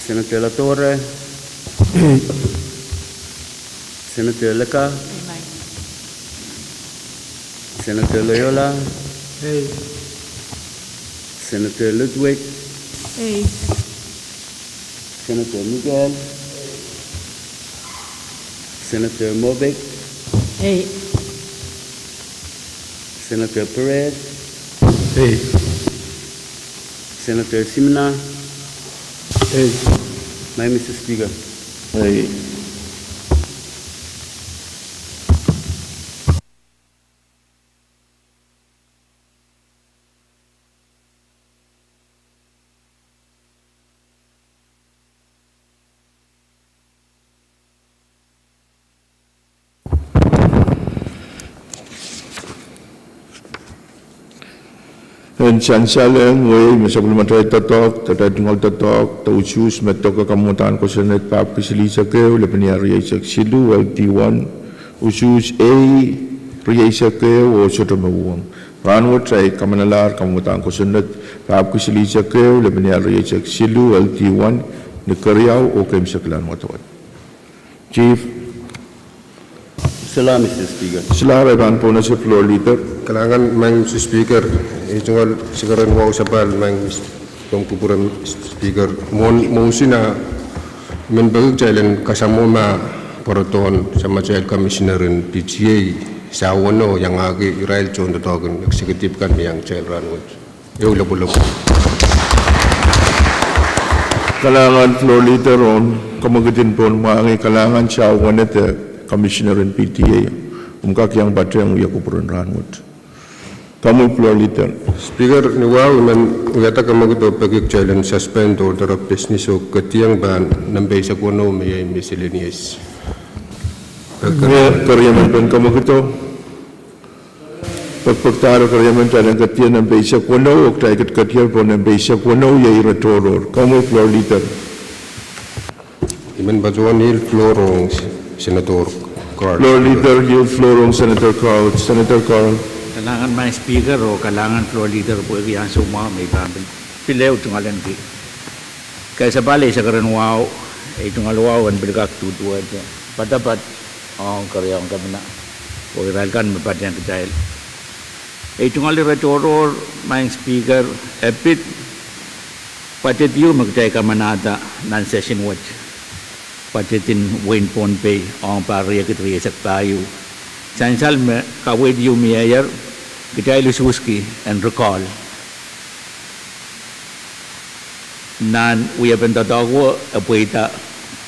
Senator Ladore. Ei. Senator Leka. Ei, maing. Senator Loyola. Ei. Senator Ludwig. Ei. Senator Miguel. Senator Mobik. Ei. Senator Perez. Ei. Senator Simina. Ei. Maing, Mister Speaker. Ei. En sansal ong wehi me sapwellimatail doadoahk, atail tungoal doadoahk, de usuhs me doke kamwadahn kosonned, pahpwiki silihsek ehu, lepenia rieisek siluh, L D one, usuhs A, rieisek ehu, oh sohte me uhwong. Rahnwet ei kamanalahr kamwadahn kosonned, pahpwiki silihsek ehu, lepenia rieisek siluh, L D one, ni keriau oh keimwseklahn wadawad. Chief. Solahr, Mister Speaker. Solahr, I pahn pohnese Floor Leader. Kalahngan, Maing Mister Speaker, I tungoal sakaradahn wahu sapahl, Maing Mister, komw kupwure Mister Speaker. Mwohn, mwohn sina, I men peki kitail en kasamwo ma pwarodohn samatail Commissioner en P T A, Sawano, iangahki irail tohndoadoahk en executive kan me iang kitail rahnwet. Ehu lopwolopw. Kalahngan Floor Leader ong kamwekid en pohn mwahngih. Kalahngan Sawano, de Commissioner en P T A, omw kak iang patehng wia kupwuren rahnwet. Komwi Floor Leader. Speaker, ni wahu I men wiahda kamwekid oh peki kitail en suspend order of business oh ketieng pahn nempe eisek weneu me iei miscellaneous. Mie keriemen pen kamwekido. Pekpekdahro keriemen, kitail en ketieng nempe eisek weneu, oh kitail ketiket pohn nempe eisek weneu, iei ire tohrohr. Komwi Floor Leader. I men patohwan yield floor ong Senator Carl. Floor Leader yield floor ong Senator Carl. Senator Carl. Kalahngan Maing Speaker oh kalahngan Floor Leader pwehki ansou mwahu me I pahn pil, pil ehu tungoalenki. Kasapahl eisek erein wahu, ei tungoal wahu en pil kak duduwehte poadoapoad ong keriaun kepina oh irail kan me patehng kitail. Ei tungoal ire tohrohr, Maing Speaker, e pid budget ieu me kitail kamanahda nan session wet, budget en wehin Pohnpei ong pahr riekid rieisek pahieu. Sansal me kaweid ieu mieier, kitail usuhski en recall. Nan wiepen doadoahk e pweida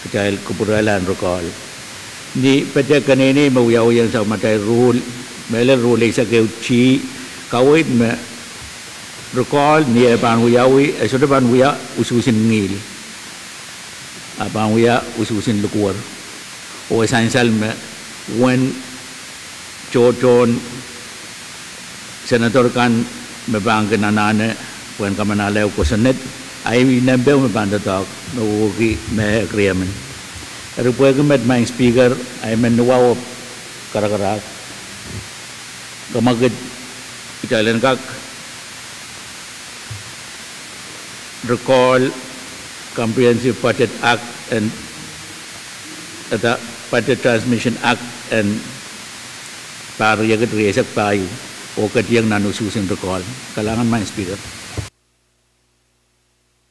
kitail kupwurehla en recall. Ni pete keneinei me wiawiong samatail rule, mehlel rule eisek ehu G, kaweid me recall ni e pahn wiawi, e sohte pahn wia usuhs en ngihl. A pahn wia usuhs en likuwer. Oh sansal me wen tohtohn senator kan me pahn kin anahne pwehn kamanahla ehu kosonned, a I nempehu me pahn doadoahk me uhki me agreement. Eri pwehki met Maing Speaker, a I men ni wahu karakarahk. Kamwekid, kitail en kak recall Comprehensive Budget Act en, ata, Budget Transmission Act en pahr riekid rieisek pahieu, oh ketieng nan usuhs en recall. Kalahngan Maing Speaker.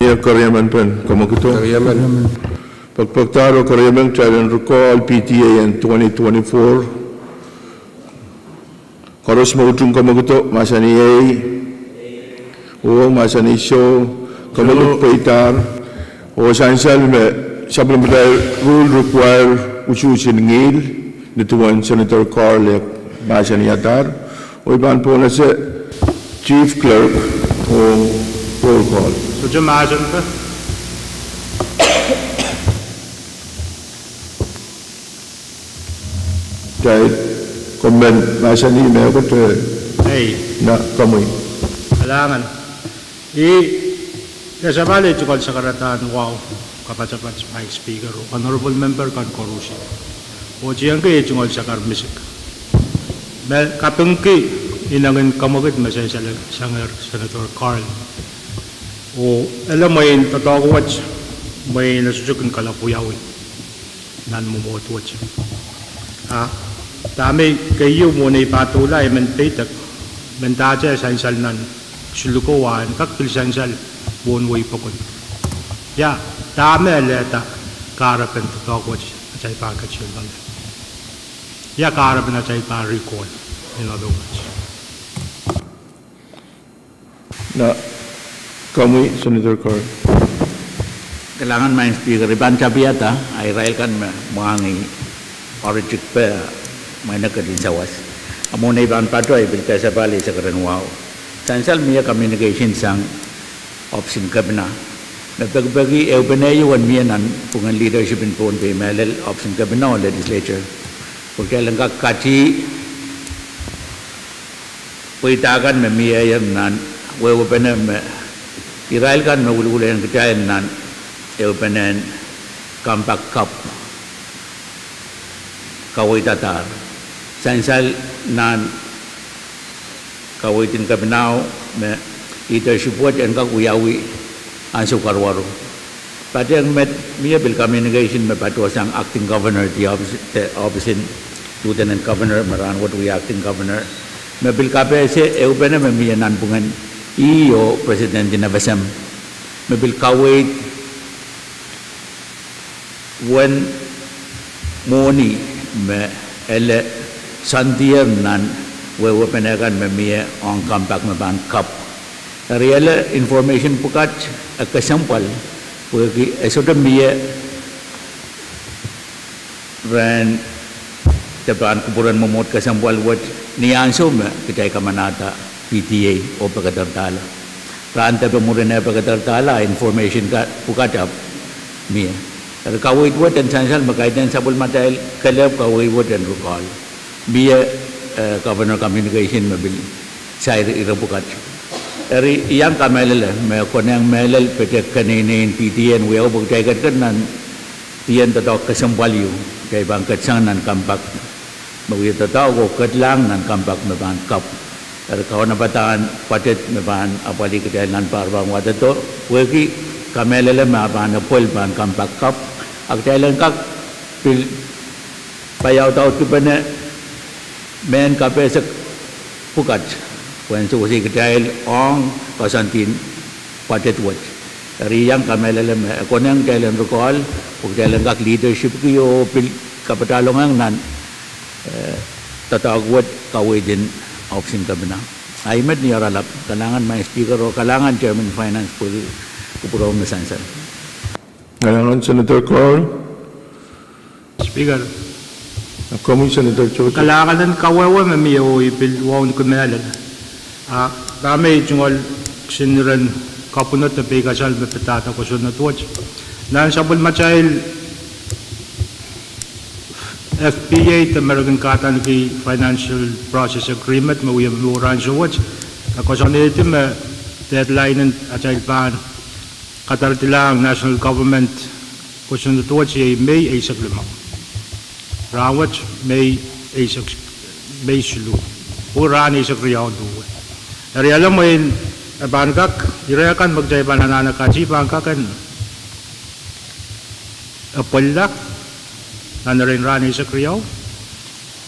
Mie keriemen pen kamwekido. Keriemen. Pekpekdahro keriemen, kitail en recall P T A en twenty twenty-four. Koaros me utung kamwekido, mahsanih ei. Oh, mahsanih soh. Kamwekid pweidahr. Oh sansal me sapwellimatail rule require usuhs en ngihl, ni duwen Senator Carl e mahsanihadahr. Oh I pahn pohnese Chief Clerk ong roll call. Sohte mahsen ka? Kitail, komw men mahsanih mehkot? Ei. Na, komwi. Kalahngan. I, kasapahl, ei tungoal sakaradahn wahu kapatapat Maing Speaker oh honorable member kan koaros. Oh tiengki ei tungoal sakar misik me kapingki inengen kamwekid me sansal sangehr Senator Carl. Oh ele mwein doadoahk wet, mwein e sohte kin kalap wiawi nan mwomwohd wet. A dahme keieu mwohn ei pahn doula, I men peidek, mendahte sansal nan siluko, a en kak pil sansal mwohn wehi pokon. Ia, dahme alehda kahrepen doadoahk wet atail pahn ketieng loale? Ia kahrepen atail pahn recall, in other words? Na, komwi Senator Carl. Kalahngan Maing Speaker, I pahn tapihada, a irail kan me mwahngih origik pe mwahnaked en sawas. A mwohn ei pahn patoh, I pil kasapahl eisek erein wahu. Sansal mie communication sang ohpis en kepina me pekipeki ehupene ieu en mie nan pwungen leadership en Pohnpei, mehlel ohpis en kepina oh legislature, pwe kitail en kak kati pweida kan me mieier nan wehwehpene me irail kan me wiliwilehng kitail nan ehupenen Compact Cup kaweidadahr. Sansal nan kaweid en kepinao me leadership wet en kak wiawi ansou karuwaru. Patehng met mie pil communication me patohsang acting governor, de office, de office en lieutenant governor me rahnwet wia acting governor, me pil kapehse ehupene me mie nanpwungen ih oh president en FSM, me pil kaweid uwen mwohni me ele soandier nan wehwehpene kan me mie ong Compact me pahn Cup. Eri ele information pwukat e kesempwal, pwehki e sohte mie rehn de pahn kupwuren mwomwohd kesempwal wet ni ansou me kitail kamanahda PTA oh pekederdahala. Rahn depe mwurin eh pekederdahala, information ka pwukat ahpw mie. Eri kaweid wet en sansal me kaidehn sapwellimatail kelehpw kaweid wet en rukol. Mie, eh, governor communication me pil sair ire pwukat. Eri I iang kamehlele me konehng mehlel pwe de keneinei en PTA en wiawi pwe kitail ketiket nan dien doadoahk kesempwal ieu, kitail pahn ketsang nan Compact me wia doadoahk oh kedlahng nan Compact me pahn Cup. Eri kaunopadahn budget me pahn apwalih kitail nan pahr pahn wadadoh, pwehki kamehlele me a pahn epwel pahn Compact Cup, a kitail en kak pil paiaudaudkipene mehn kapehse pwukat pwehn sewese kitail ong koasoandi en budget wet. Eri I iang kamehlele me e konehng kitail en rukol pwe kitail en kak leadershipki oh pil kapatalongehng nan, eh, doadoahk wet kaweid en ohpis en kepina. Ahi met ni oaralap. Kalahngan Madam Speaker oh kalahngan Chairman Finance pwehki kupwuromwi me sansal. Kalahngan Senator Currie. Speaker. Komwi Senator George. Kalahngan en kawehwe me mie oh I pil wauneki mehlel. A dahme I tungoal kisin iren kapwunod de peikasal me padahda kosonned wet. Nan sapwellimatail FPA de American Kahdaneki Financial Process Agreement me wia mwohn ansou wet, e koasoanehdi me deadline en atail pahn kadaradilahng national government kosonned wet iei Mei eisek limau. Rahnwet Mei eisek, Mei siluh, oh rahn eisek riau en luhwe. Eri ale mwein e pahn kak, ire kan me kitail pahn anahne kati pahn kak en epwella nan erein rahn eisek riau.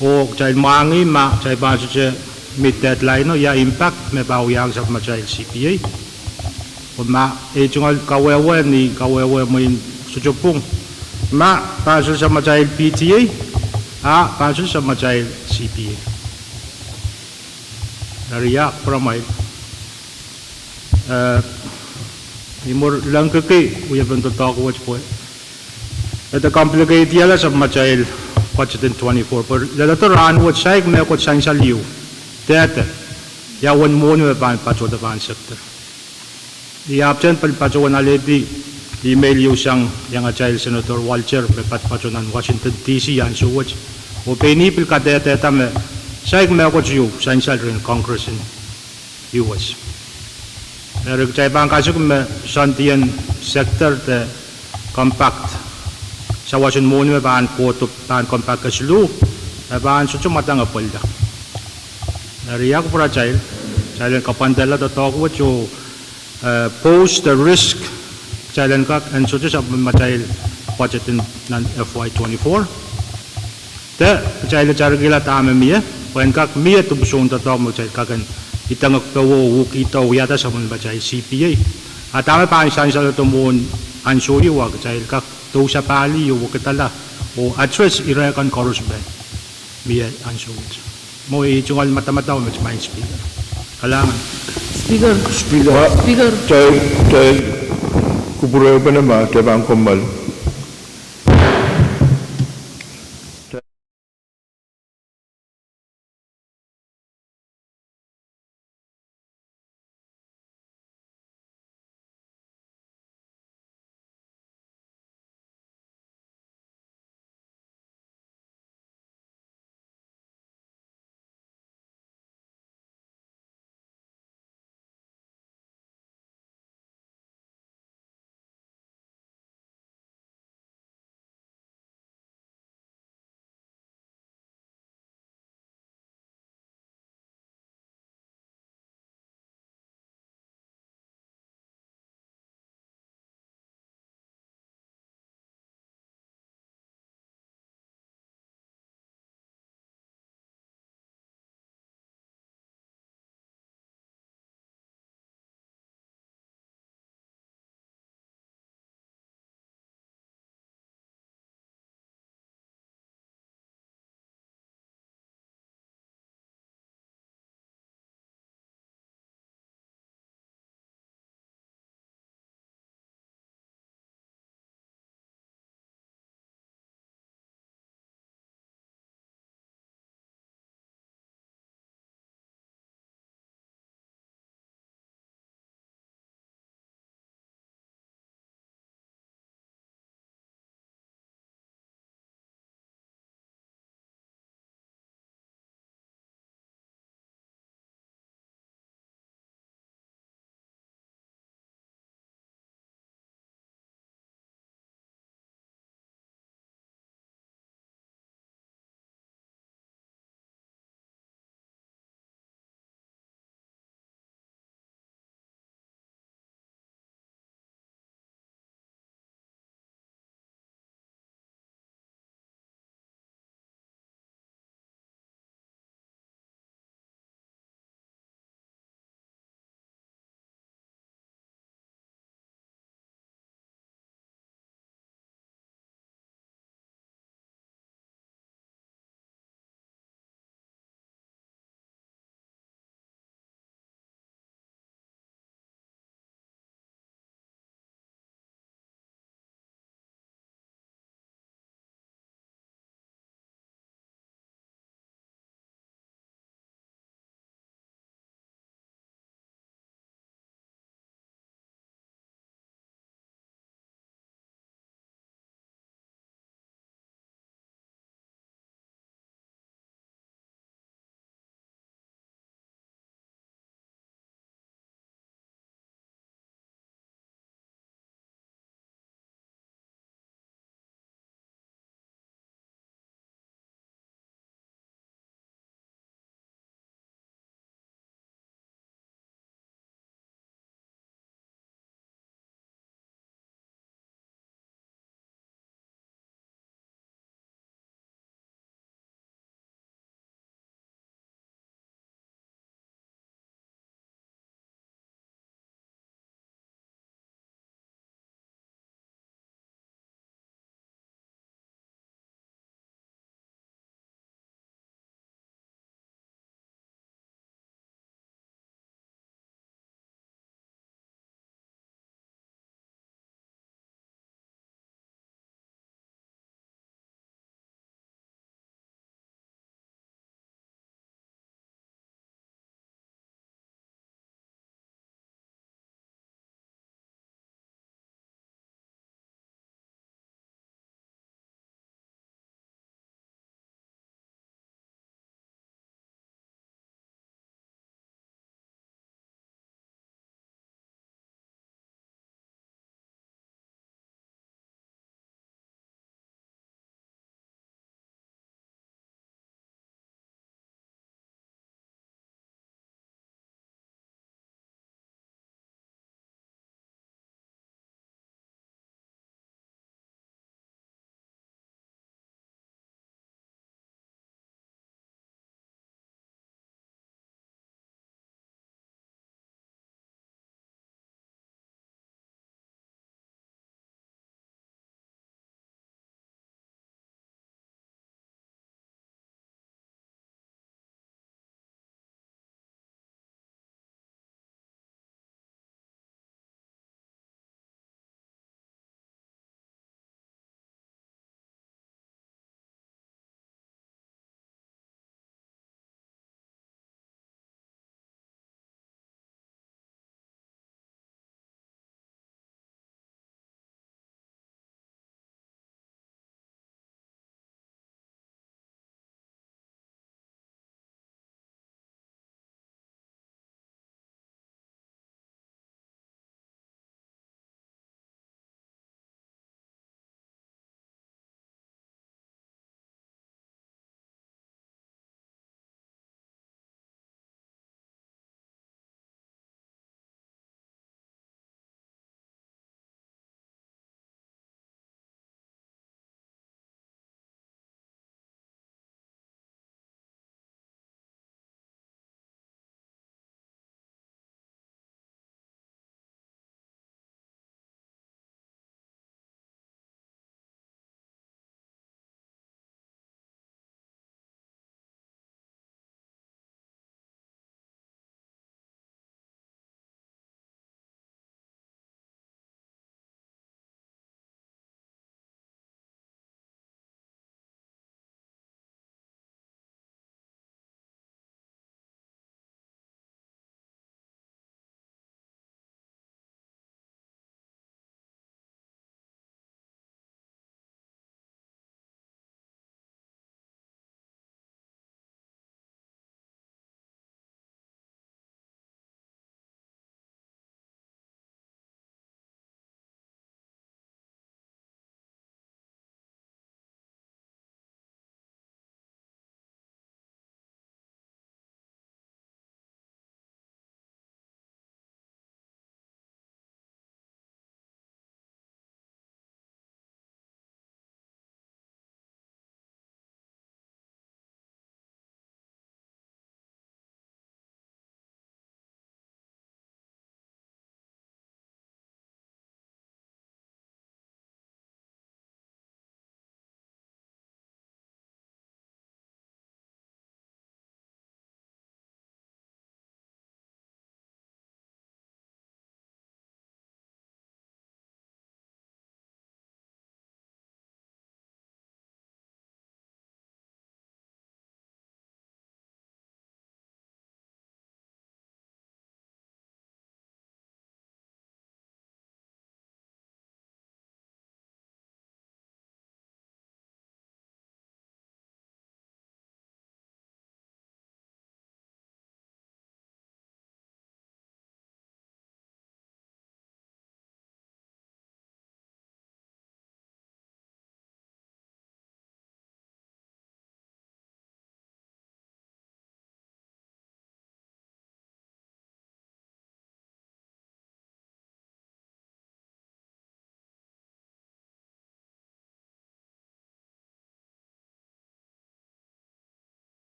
Oh kitail mwahngih ma kitail pahn sohte meet deadline o, ia impact me pahn wiahiong sapwellimatail CPA. Oh ma ei tungoal kawehwe ni kawehwe mwein sohte pwung, ma pahn sohte sapwellimatail PTA, a pahn sohte sapwellimatail CPA. Eri ia pwuramwail. Eh, I mwur lengkiki wiepen doadoahk wet pwe e de complicate-ihala sapwellimatail budget en twenty-four pwe leledo rahn wet saik mehkot sansal ieu, dehde, ia uwen mwohni me pahn patohdo pahn sekder. I ahpwtehn pil patohwan alehdi email ieu sang iang atail Senator Walter me patopato nan Washington D C ansou wet, oh pein ih pil kadehdehda me saik mehkot ieu sansal rehn Congress en US. Eri kitail pahn kasik me soandien sekder de compact, sawasen mwohni me pahn kohdo pahn compact kesiluh, e pahn sohte mwadang epwella. Eri ia kupwuratail, kitail en kapwandala doadoahk wet oh, eh, pose the risk kitail en kak en sohte sapwellimatail budget en nan FY twenty-four. De kitail letarikihla dahme mie, pwe en kak mie dipwisoun doadoahk me kitail kak en idengek powe oh uhkihda oh wiahda sapwellimatail CPA. A dahme pahn sansaledo mwohn ansou ieu a kitail kak dousapahlih oh wekidala oh address ire kan koaros me mie ansou wet. Mwo ei tungoal madamadau met Madam Speaker. Kalahngan. Speaker. Speaker. Kitail, kitail kupwurehpene ma kitail pahn kommoal.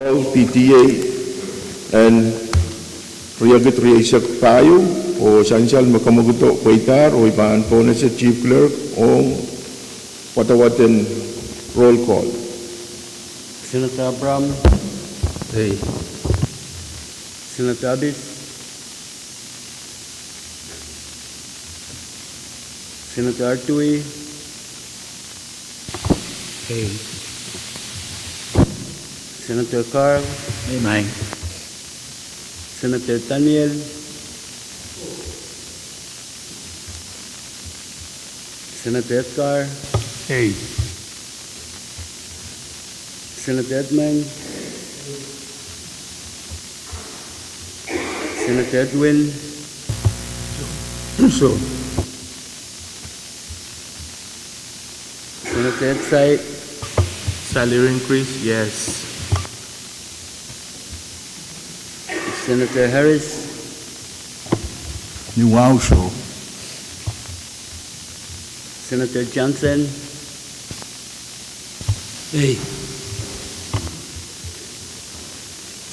P T A en riekid rieisek pahieu, oh sansal me komw koasoia pweida, oh I pahn pohnese Chief Clerk ong wadawaden roll call. Senator Abraham. Ei. Senator Abis. Senator Artui. Ei. Senator Carl. Ei, maing. Senator Daniel. Senator Edgar. Ei. Senator Edmund. Senator Edwin. So. Senator Edsai. Salary increase, yes. Senator Harris. Ni wahu, so. Senator Johnson. Ei.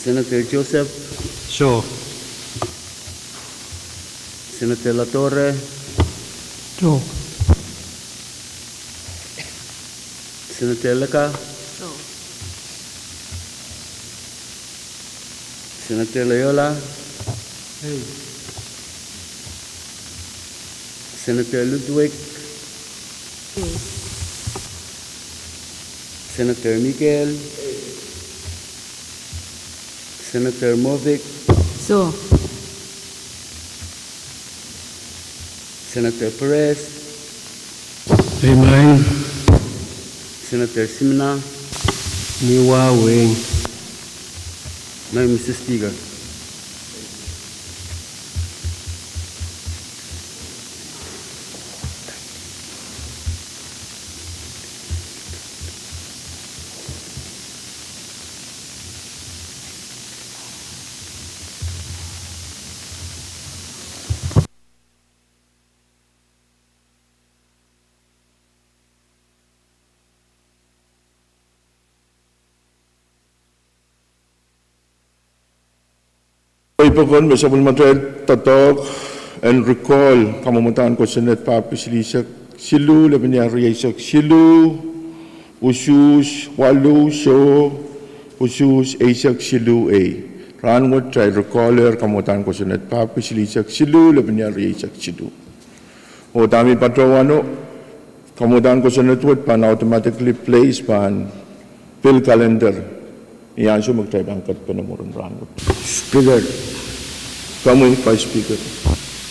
Senator Joseph. So. Senator Latore. So. Senator Leka. So. Senator Loyola. Ei. Senator Ludwig. Ei. Senator Miguel. Senator Movic. So. Senator Perez. Ei, maing. Senator Simina. Ni wahu, wein. Maing, Mister Speaker. Ei, pokon me sapwellimatail doadoahk en recall kamwadahn kosonned pahpwiki silihsek siluh, lepin iar rieisek siluh, usuhs waluh, so, usuhs eisek siluh, ei. Rahnwet kitail recall-ehr kamwadahn kosonned pahpwiki silihsek siluh, lepin iar rieisek siluh. Oh dahme patohwano, kamwadahn kosonned wet pahn automatically place pahn bill calendar ni ansou me kitail pahn kadpene mwurin rahnwet. Speaker. Komwi Vice Speaker.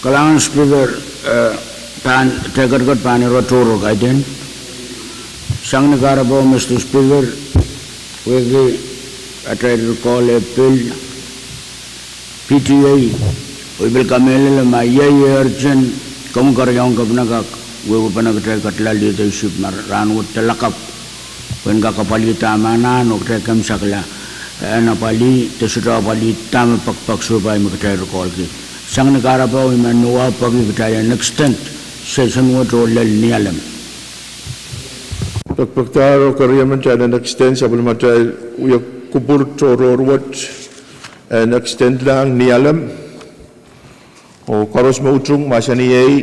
Kalahngan Speaker, eh, pahn, kitail kadkad pahn ire tohrohr kaidehn. Sang ni kahrepe, Mister Speaker, wehwehki atail recall-e bill P T A, oh I pil kamehlele ma iei urgent, komw kariong kepina kak wehwehpene kitail ketila leadership me rahnwet de lakapw, pwehn kak apwalih dahme anahn oh kitail kemsakla, eh, en apwalih, de sohte apwalih dahme pekipek sohpai me kitail recall-ki. Sang ni kahrepe, oh I men nohno peki kitail en extend session wet oh lel Nialem. Pekipekdahr oh keriemen kitail en extend sapwellimatail wia kupwur tohrohr wet en extend-lahng Nialem. Oh koaros me utung mahsanih ei,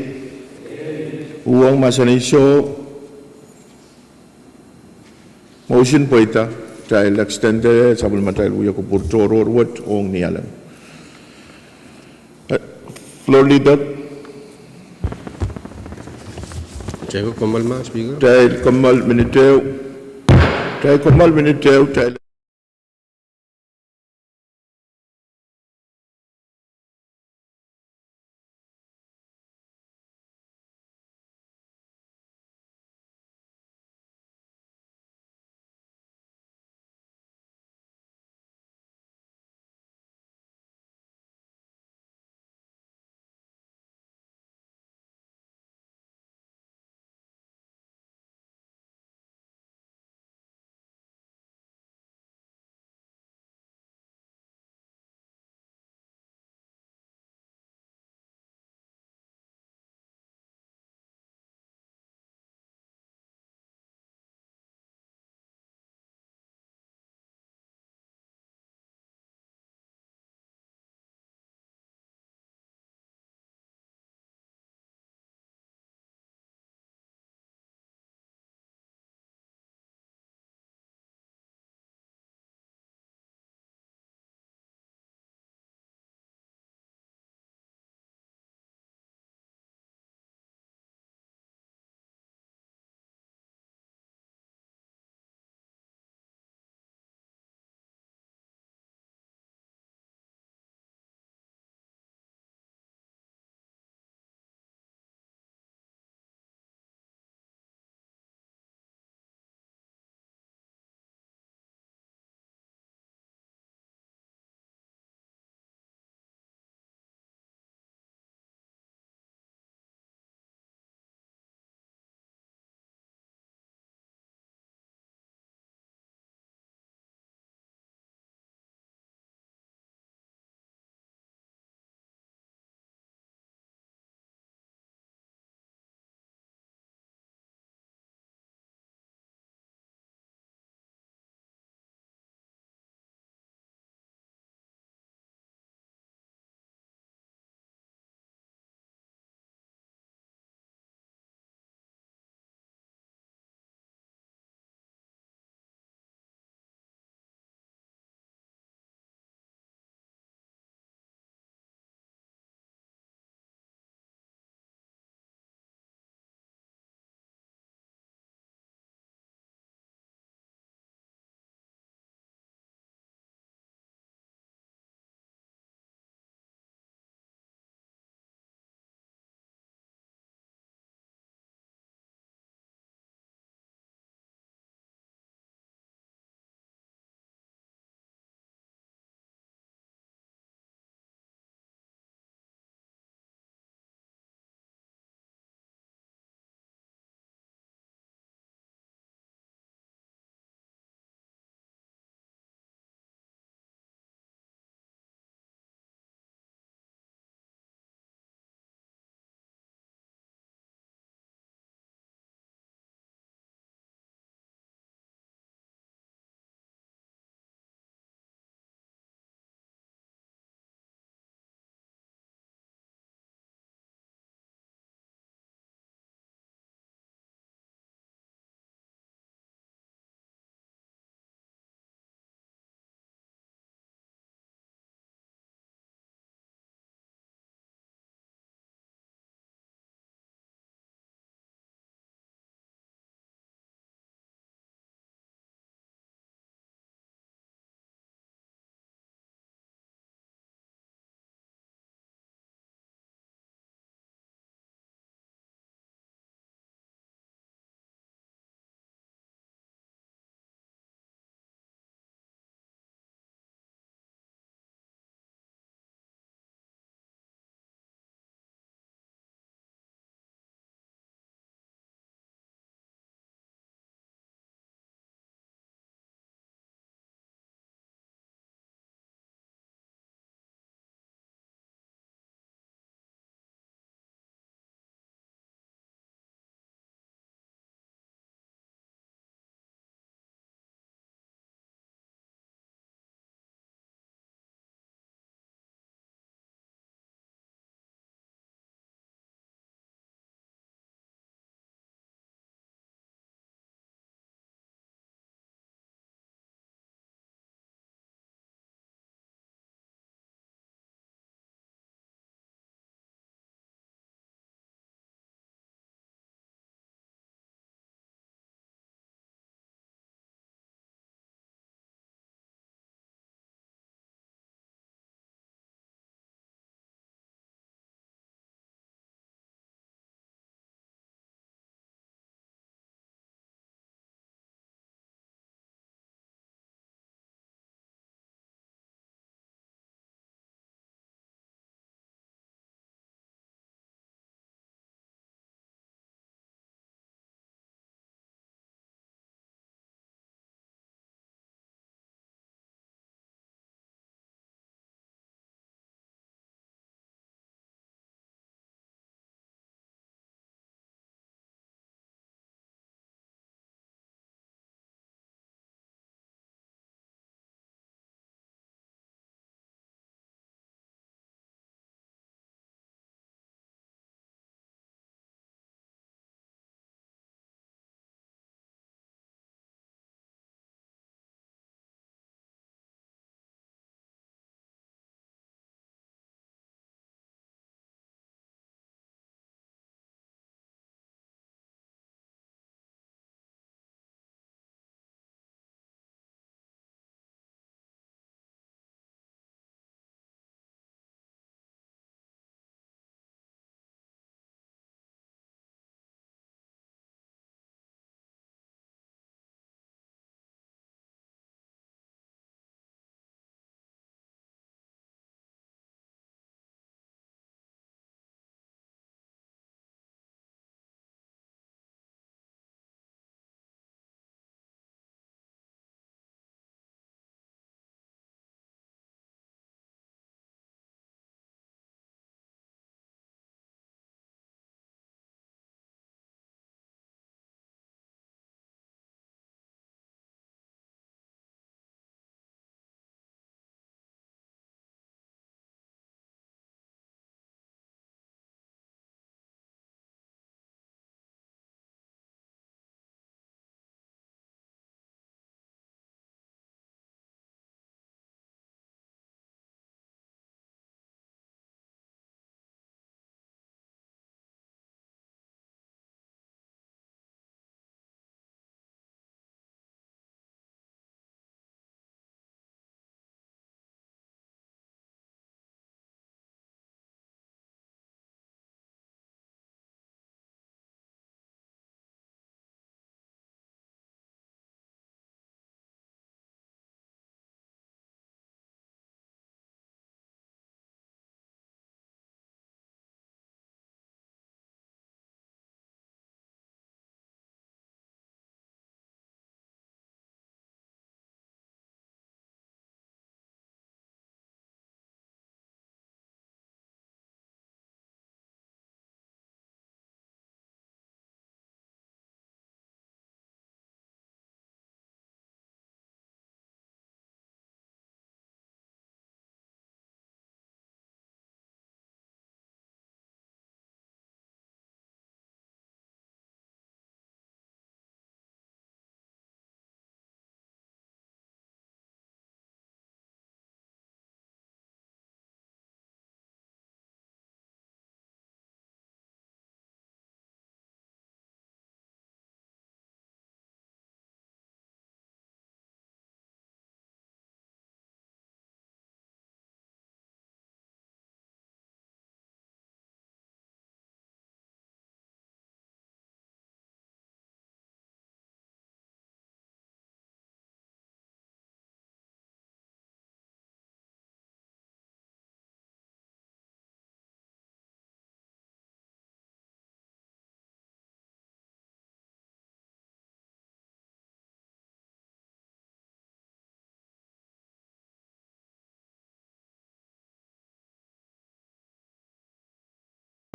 uhwong mahsanih soh. Motion pweida, kitail extend-e sapwellimatail wia kupwur tohrohr wet ong Nialem. Eh, Floor Leader. Kitail kommoal ma, Speaker? Kitail kommoal minit ehu. Kitail kommoal minit ehu, kitail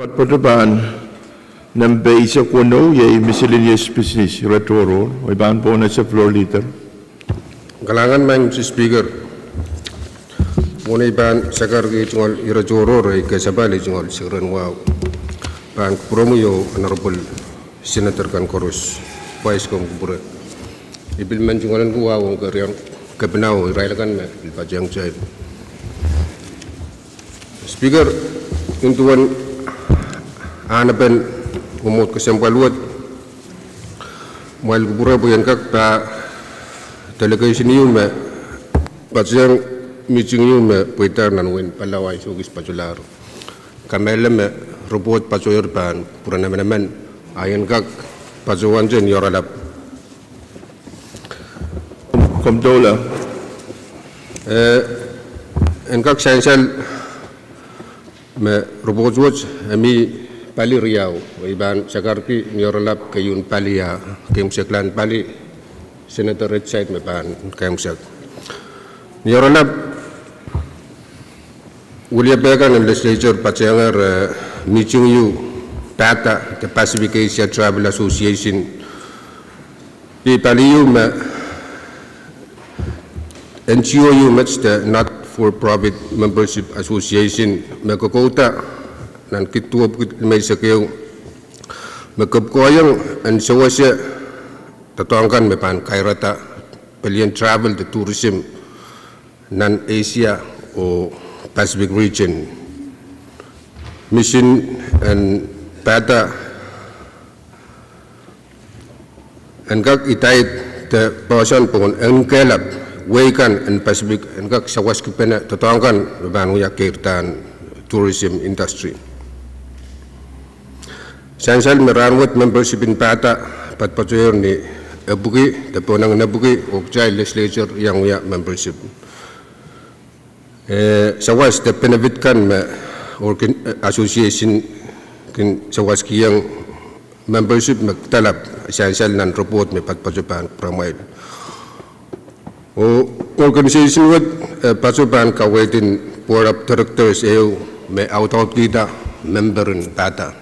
Poatopoat pahn nempe eisek weneu, iei miscellaneous business, ire tohrohr, oh I pahn pwonehng floor leader. Kalahngan Madam Speaker, mwohn ei pahn sakarki tungoal ire tohrohr, ei kesempwal ei tungoal sekeren wahu. Pahn kupwuromwi oh Honorable Senator kan koaros, pwais komw kupwure. I pil men tungoal en kuwa ong kerian kepina oh irail akan me pil patehng kitail. Speaker, nin duwen ahnepen mwomwohd kesempwal wet, kumwail kupwure pwe I en kak pah delegation ieu me patehng mihting ieu me pweidahr nan wehin Palau ansou kis patolahr. Kamehlele me report patohier pahn pwuren emenemen, a I en kak patohwante ni oaralap. Komw doula. Eh, en kak sansal me report wet e mi pali riau, I pahn sakarki ni oaralap keieun pali, a keimwseklahn pali, Senator Ed Side me pahn keimwsek. Ni oaralap, wiliape kan en legislature patehngehr, eh, mihting ieu, PATA, the Pacific Asia Travel Association. Ih pali ieu me NGO ieu met, the Not for Profit Membership Association, me kokouda nan kid duwepwiki limeisek ehu, me kepwukoaiong en sewese doadoahk kan me pahn kairada pelien travel de tourism nan Asia oh Pacific region. Mission en PATA en kak idaid de poahsoan pwon en kehlap wehi kan en Pacific en kak sawaskipene doadoahk kan me pahn wia keirdahn tourism industry. Sansal me rahnwet membership en PATA patpatohier ni epwiki, de pohnangin epwiki, oh kitail legislature iang wia membership. Eh, sawas de benefit kan me organ-, eh, association kin sawaskihong membership me kidalap, sansal nan report me patpato pahn pwuramwail. Oh organisation wet, eh, pato pahn kaweid en board of directors ehu me audaudkihda member en PATA.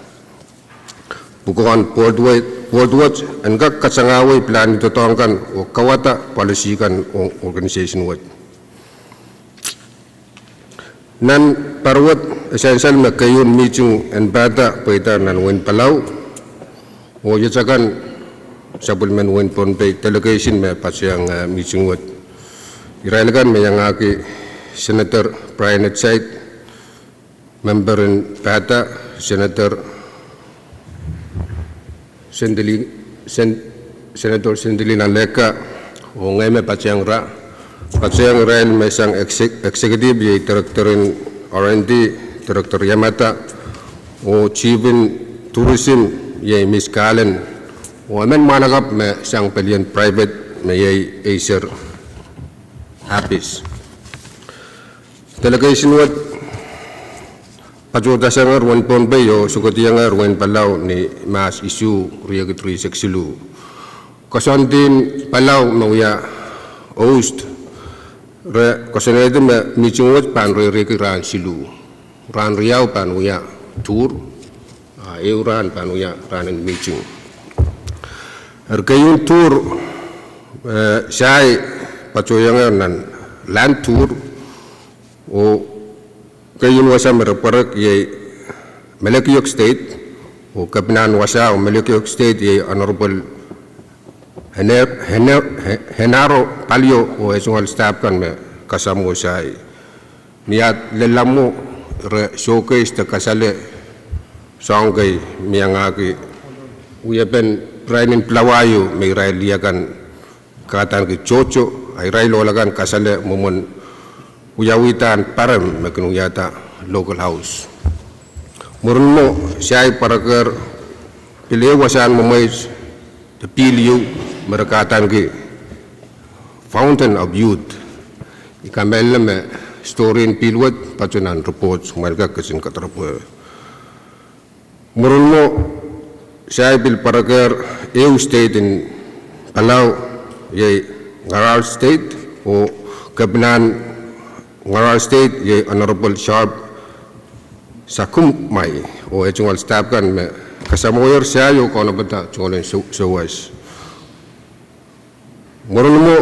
Pwukoahn board wet, board wet en kak kasangawei pilahn doadoahk kan oh kauwada policy kan ong organisation wet. Nan pahr wet, e sansal me keieun mihting en PATA pweidahr nan wehin Palau, oh iet akan sapwellimen wehin Pohnpei delegation me patehng, eh, mihting wet. Irail akan me iangahki Senator Brian Ed Side, member en PATA, Senator Sendili-, Sen-, Senator Sendelina Lega, oh ngehi me patehng ira, patehng irail me sang exec-, executive, iei director en R and D, Director Yamada, oh chief en tourism, iei Miss Kalen, oh emen mwahnakapw me sang pelien private me iei Acer Apis. Delegation wet patohdasangehr wehin Pohnpei oh sokodiangehr wehin Palau ni Mahs isuh, riekid rieisek siluh. Koasoandi en Palau me wia host, re koasoanehdi me mihting wet pahn reireki rahn siluh. Rahn riau pahn wia tour, a ehu rahn pahn wia rahn en mihting. Eri keieun tour, eh, sahi patohiangehr nan land tour, oh keieun wasa me re pwarek iei Melekeok State, oh kepinahn wasa oh Melekeok State iei Honorable Hene-, Hene-, He-, Henaro Palio oh e tungoal staff kan me kasamwo sahi. Ni at lelamwo re showcase de kasale soahng kei me iangahki wiepen pirail en Pulawayo me irail lih akan kadahniki tohto, a irail ohl akan kasale mwomwen wiawihda pahre me kin wiahda local house. Mwurin mwo, sahi pwarekehr pil ehu wasahn mwemweit de pihl ieu me re kadahniki Fountain of Youth. I kamehlele me story en pihl wet patohwan report, kumwail kak ketin kadarepwe. Mwurin mwo, sahi pil pwarekehr ehu state en Palau, iei Ngarhar State, oh kepinahn Ngarhar State iei Honorable Sharp Sakumwai. oh eh tungoal staff kan me kasamwohier sahi oh kaunopada tungoal en sou-, souwas. Mwurin mwo,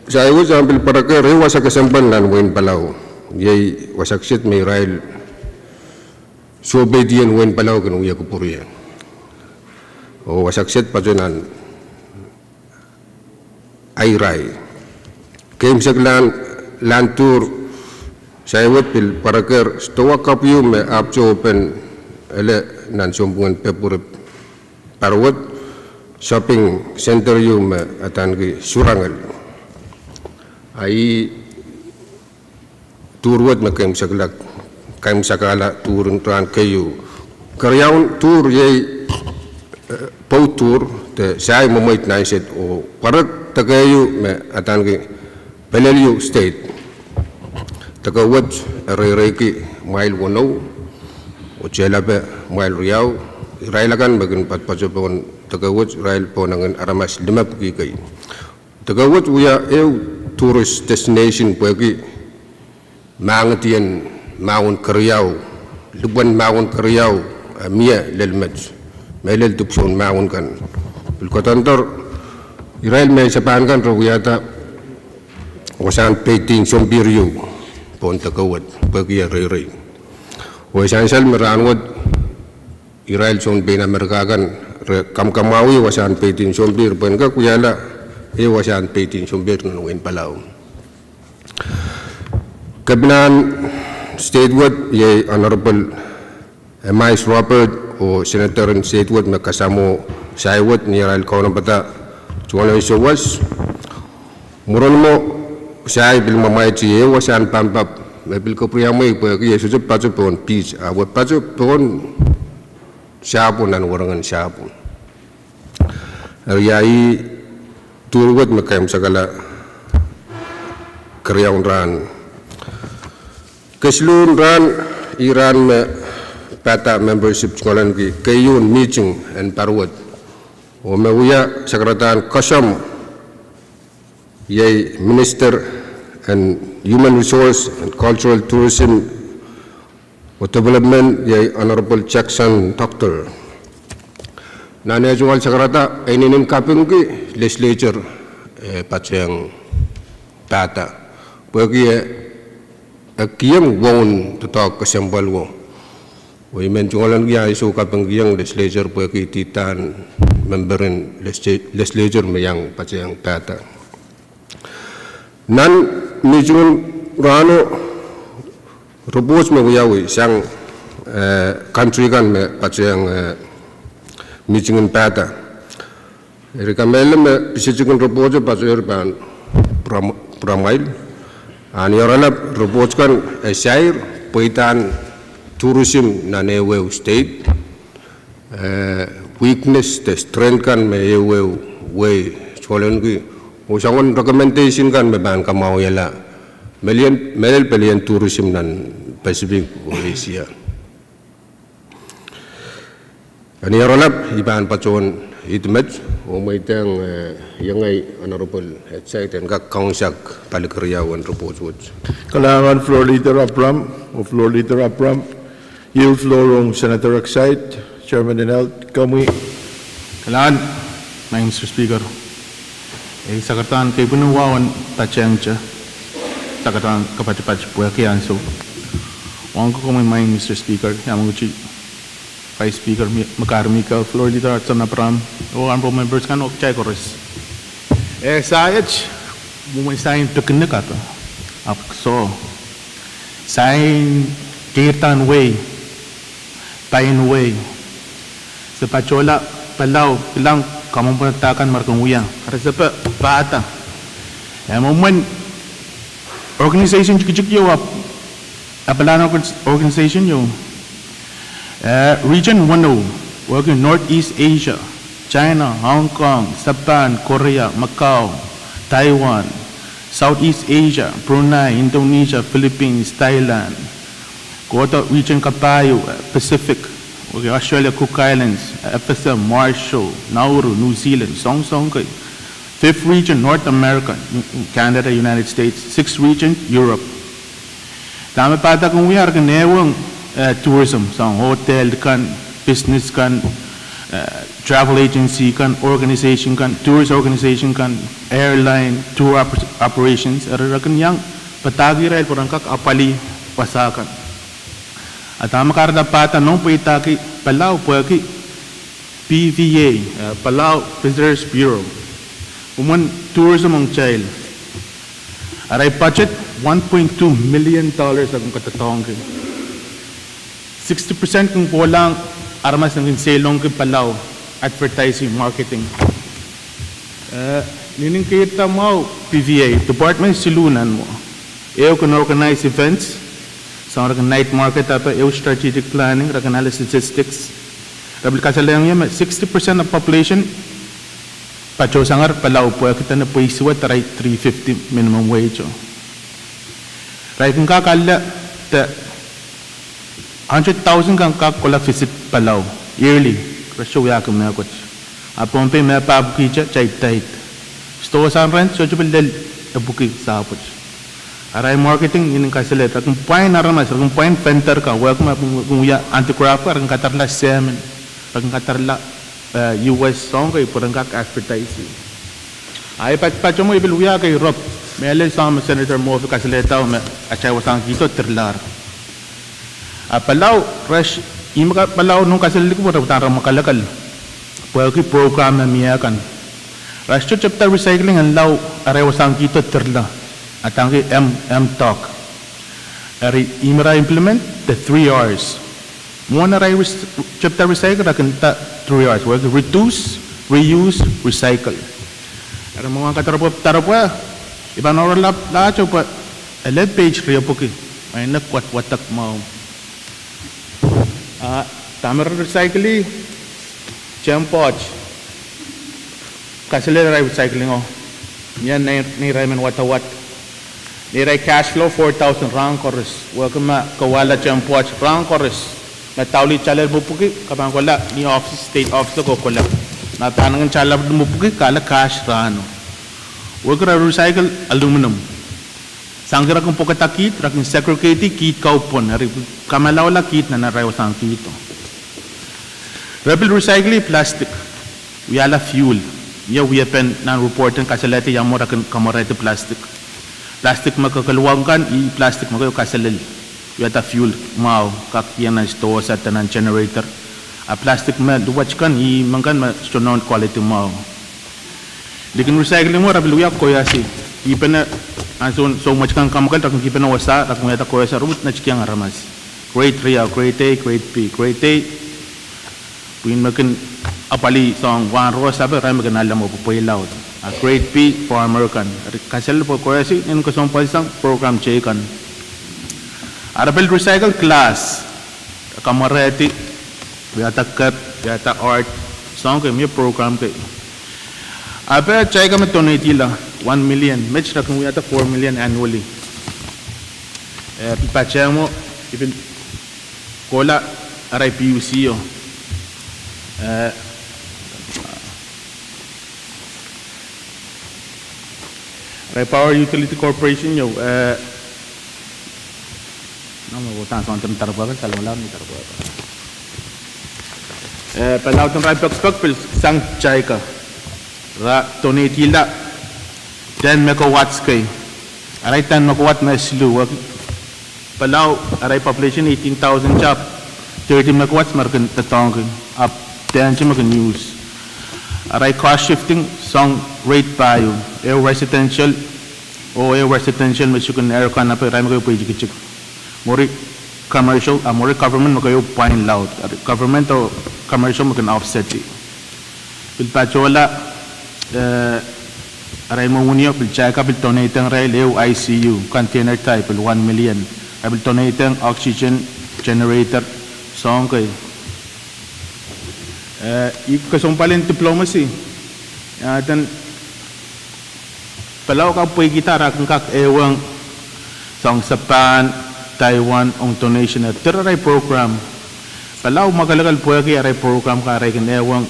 sahi wet ahn pil pwarekehr ehu wasa kesempwal nan wehin Palau. Iei wasa kiset me irail soupeidi en wehin Palau kin wie kupwurie. Oh wasa kiset patoh nan Airai. Keimwseklahn, lahn tour, sahi wet pil pwarekehr sdowa kapw ieu me ahpwtehn open ele nan sounpwungen Pwehpwurehng Palau wet, shopping center ieu me adaneki Surangel. A ih tour wet me keimwsakla, keimwsakala tour en rahn keieu. Keriaun tour iei, eh, boat tour, de sahi mwemweit nan state oh pwarek deke ieu me adaneki Peleliu State. Deke wet e reireiki mwail weneu, oh telape mwail riau. Irail akan me kin poatopoat pohn deke wet, irail pohn engin aramas limepwiki kei. Deke wet wia ehu tourist destination pwehki mahngidien mahwen keriau, lipwen mahwen keriau, eh, mie lel met, mehlel dipwisoun mahwen kan. Pil koadoandor, irail mehn Sapan kan re wiahda wasahn peidin sompihr ieu pohn deke wet, pwehki e reirei. Oh e sansal me rahn wet, irail soun pein Amerika kan, re kamwakamwahwih wasahn peidin sompihr pwehn kak wiahla ehu wasahn peidin sompihr nan wehin Palau. Kepinahn state wet iei Honorable Emais Robert oh Senator en state wet me kasamwo sahi wet ni arail kaunopada tungoal en souwas. Mwurin mwo, sahi pil mwamwaiti ehu wasahn pampap me pil kapwuriamwei pwehki e sohte patopohn beach, ahpw e patopohn sahpwo nan werengen sahpwo. Eri a ih tour wet me keimwsakala keriaun rahn. Kesiluhn rahn, ih rahn me PATA membership tungoalenki keieun mihting en pahr wet. Oh me wia sakaradahn koasoi iei Minister en Human Resource and Cultural Tourism oh Development iei Honorable Jackson Doctor. Nan eh tungoal sakarada e inenen kapingki legislature, eh, patehng PATA pwehki e, e kihong wohn doadoahk kesempwal wo. Oh I men tungoalenki ansou kapingkihong legislature pwehki ididahn member en legisla-, legislature me iang patehng PATA. Nan mihting en rahno, report me wiawi sang, eh, country kan me patehng, eh, mihting en PATA. Eri kamehlele me pisetikin report patohwan pahn pwuram-, pwuramwail. A ni oaralap report kan e sair pweidahn tourism nan ehuehu state, eh, weakness de strength kan me ehuehu wehi tungoalenki, oh soangen recommendation kan me pahn kamwahwihala mehlel, mehlel pelien tourism nan Pacific oh Asia. A ni oaralap I pahn patohwan idmet oh mweidehng, eh, iengei Honorable Hetsaid en kak kaunsak pali keriau en report wet. Kalahngan Floor Leader Abram, oh Floor Leader Abram, yield floor ong Senator Hetsaid, Chairman en held, komwi. Kalahngan, Maing Mister Speaker. Ei sakaradahn keipwinei wahu en patehngte sakaradahn kapatapat pwehki ansou. Wauneki komwi Maing Mister Speaker, Yamaguchi Vice Speaker Mi-, Mekar Mikel, Floor Leader Hudson Abraham, oh honorable members kan oh kitail koaros. Eh, sahi et, mwomwen sahi en picnic ape, ahpw soh. Sahi en keirdahn wehi, pain wehi. Se patohla Palau, kilang kamwomwomwada kan me re kin wia, re sepe pahda. Eh, mwomwen organization tikitik ieu ahpw, ahpw pahn organ-, organization ieu. Eh, region wenou, wehwehki Northeast Asia, China, Hong Kong, Japan, Korea, Macau, Taiwan, Southeast Asia, Brunei, Indonesia, Philippines, Thailand. Kohdo region kapahieu, eh, Pacific, wehwehki Australia, Cook Islands, F S M, Marshall, Nauru, New Zealand, soangsoang kei. Fifth region, North America, Canada, United States. Sixth region, Europe. Dahme pahda kin wia, re kin ehuong eh, tourism, soang hotel kan, business kan, eh, travel agency kan, organization kan, tourist organization kan, airline, tour oper-, operations, eri re kin iang padahkirail pwe ren kak apwalih wasa kan. A dahme kahrehda pahda nohn pweidahki Palau pwehki P V A, eh, Palau Visitors Bureau. Mwomwen tourism ong kitail. Arail budget one point two million dollars re kin kadoadoahngki. Sixty percent kin kohlahng aramas en kin seilongki Palau, advertising, marketing. Eh, ni nin keirda mwahu P V A, department siluh nan mwo. Ehu kin organize events, soang re kin night market, ahpw ehu strategic planning, re kin ale statistics. Re pil kasalehiong ie me sixty percent of population patohsangehr Palau pwehki dene pweisuwed arail three fifty minimum wage o. Re kin kak ale de hundred thousand kan kak kohla visit Palau yearly, re sohte wiahki mehkot. A Pohnpei me pahpwkihte, kitail diet. Stores en rent, sohte pil lel epwiki sahpwet. Arail marketing, ni nin kasalehda, re kin pwain aramas, re kin pwain vendor kan, wehwehki me kin wia handicraft, re kin kadarala semen, re kin kadarala, eh, U S soang kei pwe ren kak advertise. A I patopato mwo I pil wia kei rop, mehlel soang me Senator Murphy kasalehda me atail wasahn kihdo dirlahr. A Palau, re, ihme ka Palau nohn kaselel ki pwe re udahn re mwakelekel pwehki program me mie kan. Re sohte tepda recycling en lao arail wasahn kihdo dirla. Adaneki M, M talk. Eri ihme re implement the three Rs. Mwohn arail re-, tepda recycle re kin nda three Rs, wehwehki reduce, reuse, recycle. Eri me wahn kadaropwe, daropwe, I pahn oaralap lahte pwe ele page riepwiki, me I nek wadwadek mwahu. A dahme re recycle, tempoht, kaselel arail recycling o. Mie neirail men wadawad. Neirail cash flow four thousand rahn koaros. Wehwehki me kawehla tempoht rahn koaros. Me daulih talel mwopwiki, ke pahn kohla ni office, state office ko collect. Ma pahn kin talel mwopwiki, ke ale cash rahno. Wehwehki re recycle aluminum. Soang kei re kin pwokada kihd, re kin segregate kihd kau pwon, eri kamalauala kihd nan arail wasahn kihdo. Re pil recycle plastic, wiahla fuel. Mie wiepen nan report en kasalehda ia mwo re kin kamwerehdi plastic. Plastic me kekeluwang kan, ih plastic me keieu kaselel. Wiahda fuel mwahu, kak ie nan stores de nan generator. A plastic me luwet kan, ih men kan me sohte nohn quality mwahu. Likin recycling mwo re pil wia koasoai. Kihpene, ansoun soumwet kan kamwakel, re kin kihpene wasa, re kin wiahda koasoai, re wid netikiong aramas. Grade three, grade A, grade B, grade A. Pwihn me kin apwalih soang wahnrohs ape, irail me kin ale mwo pwe pweilaud. A grade B, farmer kan. Eri kaselel pwe koasoai, ni nin kesempwal sang program teikan. A re pil recycle glass. Kamwerehdi, wiahda kep, wiahda art, soang kei mie program kei. Ape kitail kin me donate-ihla one million, met re kin wiahda four million annually. Eh, pil patehng mwo, I pil kohla arail P U C o. Eh, arail Power Utility Corporation ieu, eh, Nan me wasa soang te me daropwe kan, salongala me daropwe kan. Eh, palauden arail pekipek pil sang kitail ko. Re donate-ihla ten megawatts kei. Arail ten megawatt me siluh wehwehki Palau, arail population eighteen thousand, ahpw thirty megawatts me re kin doadoahngki, ahpw tehnte me kin use. Arail cost shifting, soang rate pahieu, ehu residential, oh ehu residential me sukin aircon ahpw irail me keieu pwe tikitik. Mwuri commercial, ah, mwuri government me keieu pwain laud. Government oh commercial me kin offset-i. Pil patohla, eh, arail mwomwen ieu pil kitail ko pil donate-ehng irail ehu I C U, container type, pil one million. Re pil donate-ehng oxygen generator, soang kei. Eh, ih kesempwal en diplomacy. Ah, then, Palau kapwehkihda re kin kak ehuong soang Japan, Taiwan, ong donation, eh, dir arail program. Palau mwakelekel pwehki arail program kan re kin ehuong,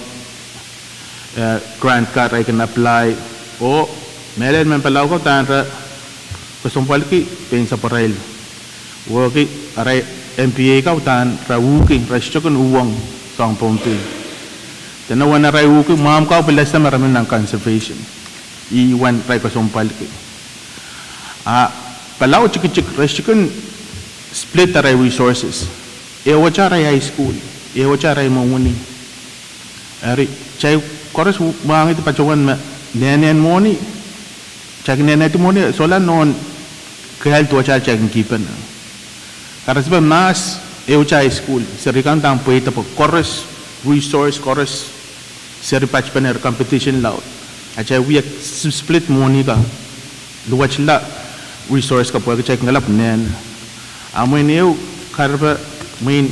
eh, grant kan re kin apply. Oh mehlel mehn Palau ko udahn re kesempwalki pein sapwarail. Wehwehki arail M P A ka uhdahn re uhki, re sohte kin uhwong soang Pohnpei. Dene uwen re uhki, mwahmw ka pil ese me re men nan conservation. Ih uwen re kesempwalki. A Palau tikitik, re sohte kin split re resources. Ehu atail high school, ehu atail mwomwen. Eri, kitail koaros mwahngih patohwan me nehnen mwohni, kitail kin nehnehdi mwohni, solahr nohn kehl duwehte atail kin kihpene. Karasepe mahs, ehu atail high school, seri kan uhdahn pweida pwe koaros resource, koaros seri patpene eri competition laud. Atail wia s-, split mwohni ka, luwetla resource ka pwehki kitail kin kalap nehn. A mwein ehu karasepe, mwein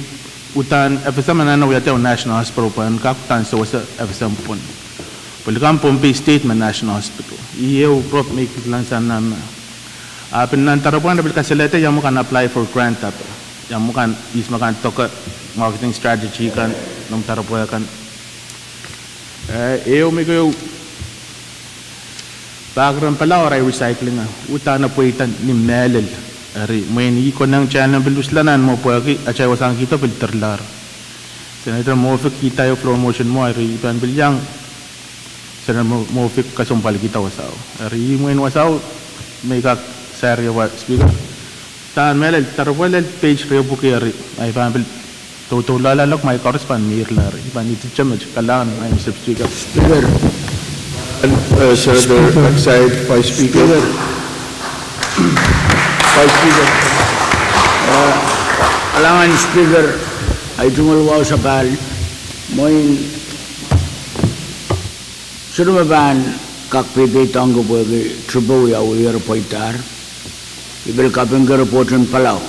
uhdahn F S M anahne wiahda National Hospital pwe en kak uhdahn sewese F S M pwon. Pwe likamw Pohnpei State me National Hospital. Ih ehu rop me I kilang sang nan me. A pil nan doaropwe kan re pil kasalehda ia mwomwen kan apply for grant ape. Ia mwomwen kan ihs me kan doke marketing strategy kan, nan doaropwe kan. Eh, ehu me I kak pahn rong Palau arail recycling, uhdahn pweida ni mehlel. Eri, mwein I konehng kitail en pil wisihlahng nan mwo pwehki atail wasahn kihdo pil dirlahr. Senator Moffitt kihda ehu floor motion mwo, eri I pahn pil iang Senator Mo-, Moffitt kesempwalkihda wasao. Eri ih mwein wasao me I kak sair ie, Speaker. Uhdahn mehlel, doaropwe lel page riepwuki eri, I pahn pil doudouloale loak ma I koaros pahn mirla eri, I pahn idihte met. Kalahngan, Madam Speaker. Speaker. And, uh, Senator Exide, Vice Speaker. Speaker. Vice Speaker. Uh, kalahngan Speaker, ahi tungoal wahu sapahl, mwein sohte me pahn kak peipeidohngki pwehki tribe wia wier pweidahr. I pil kapingki report en Palau.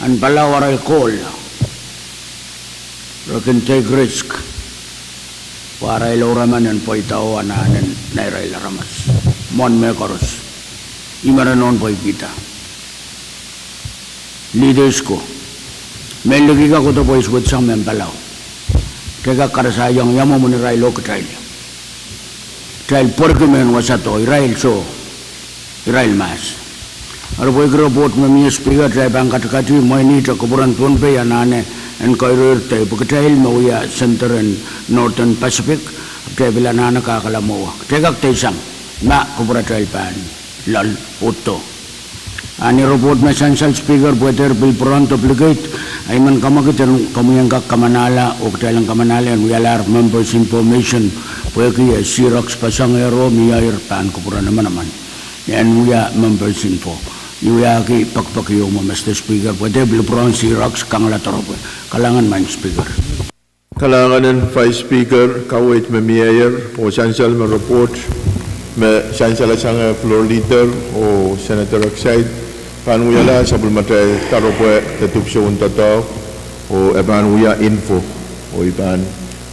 Nan Palau arail kohl, re kin take risk pwe arail ouraman en pweida oh anahne neirail aramas. Mwohn mehkoaros. Ih me re nohn pweipwida. Leaders ko. Mehn liki ka kohdo pwe I suwedsang mehn Palau. Kitail kak karasahiong ia mwomwen irail oh kitail. Kitail pwarki mehn wasahdo, irail soh. Irail mahs. Eri pwehki report me mie Speaker, kitail pahn katikati, mwein ihte kupwuren Pohnpei anahne en kairoir de pwe kitail me wia center en Northern Pacific, kitail pil anahne kahkala mwowe. Kitail kak deisang ma kupwuratail pahn loal oh do. A ni report me sansal Speaker, pwe dehr pil pwurohn duplicate, I men kamwekid en komwi en kak kamanahla, oh kitail en kamanahla en wialahr members information, pwehki e xerox pasangehr oh mie air pahn kupwuren manaman. En wia members info. I wiahki pekipeki ieu mwo, Mister Speaker, pwe dehr pil pwurohn xerox kangala doaropwe. Kalahngan, Madam Speaker. Kalahngan en Vice Speaker, kaweid me mie air, oh sansal me report me sansalasang Floor Leader oh Senator Exide, pahn wialahr sapwellimatail doaropwe de dipwisoun doadoahk, oh e pahn wia info, oh I pahn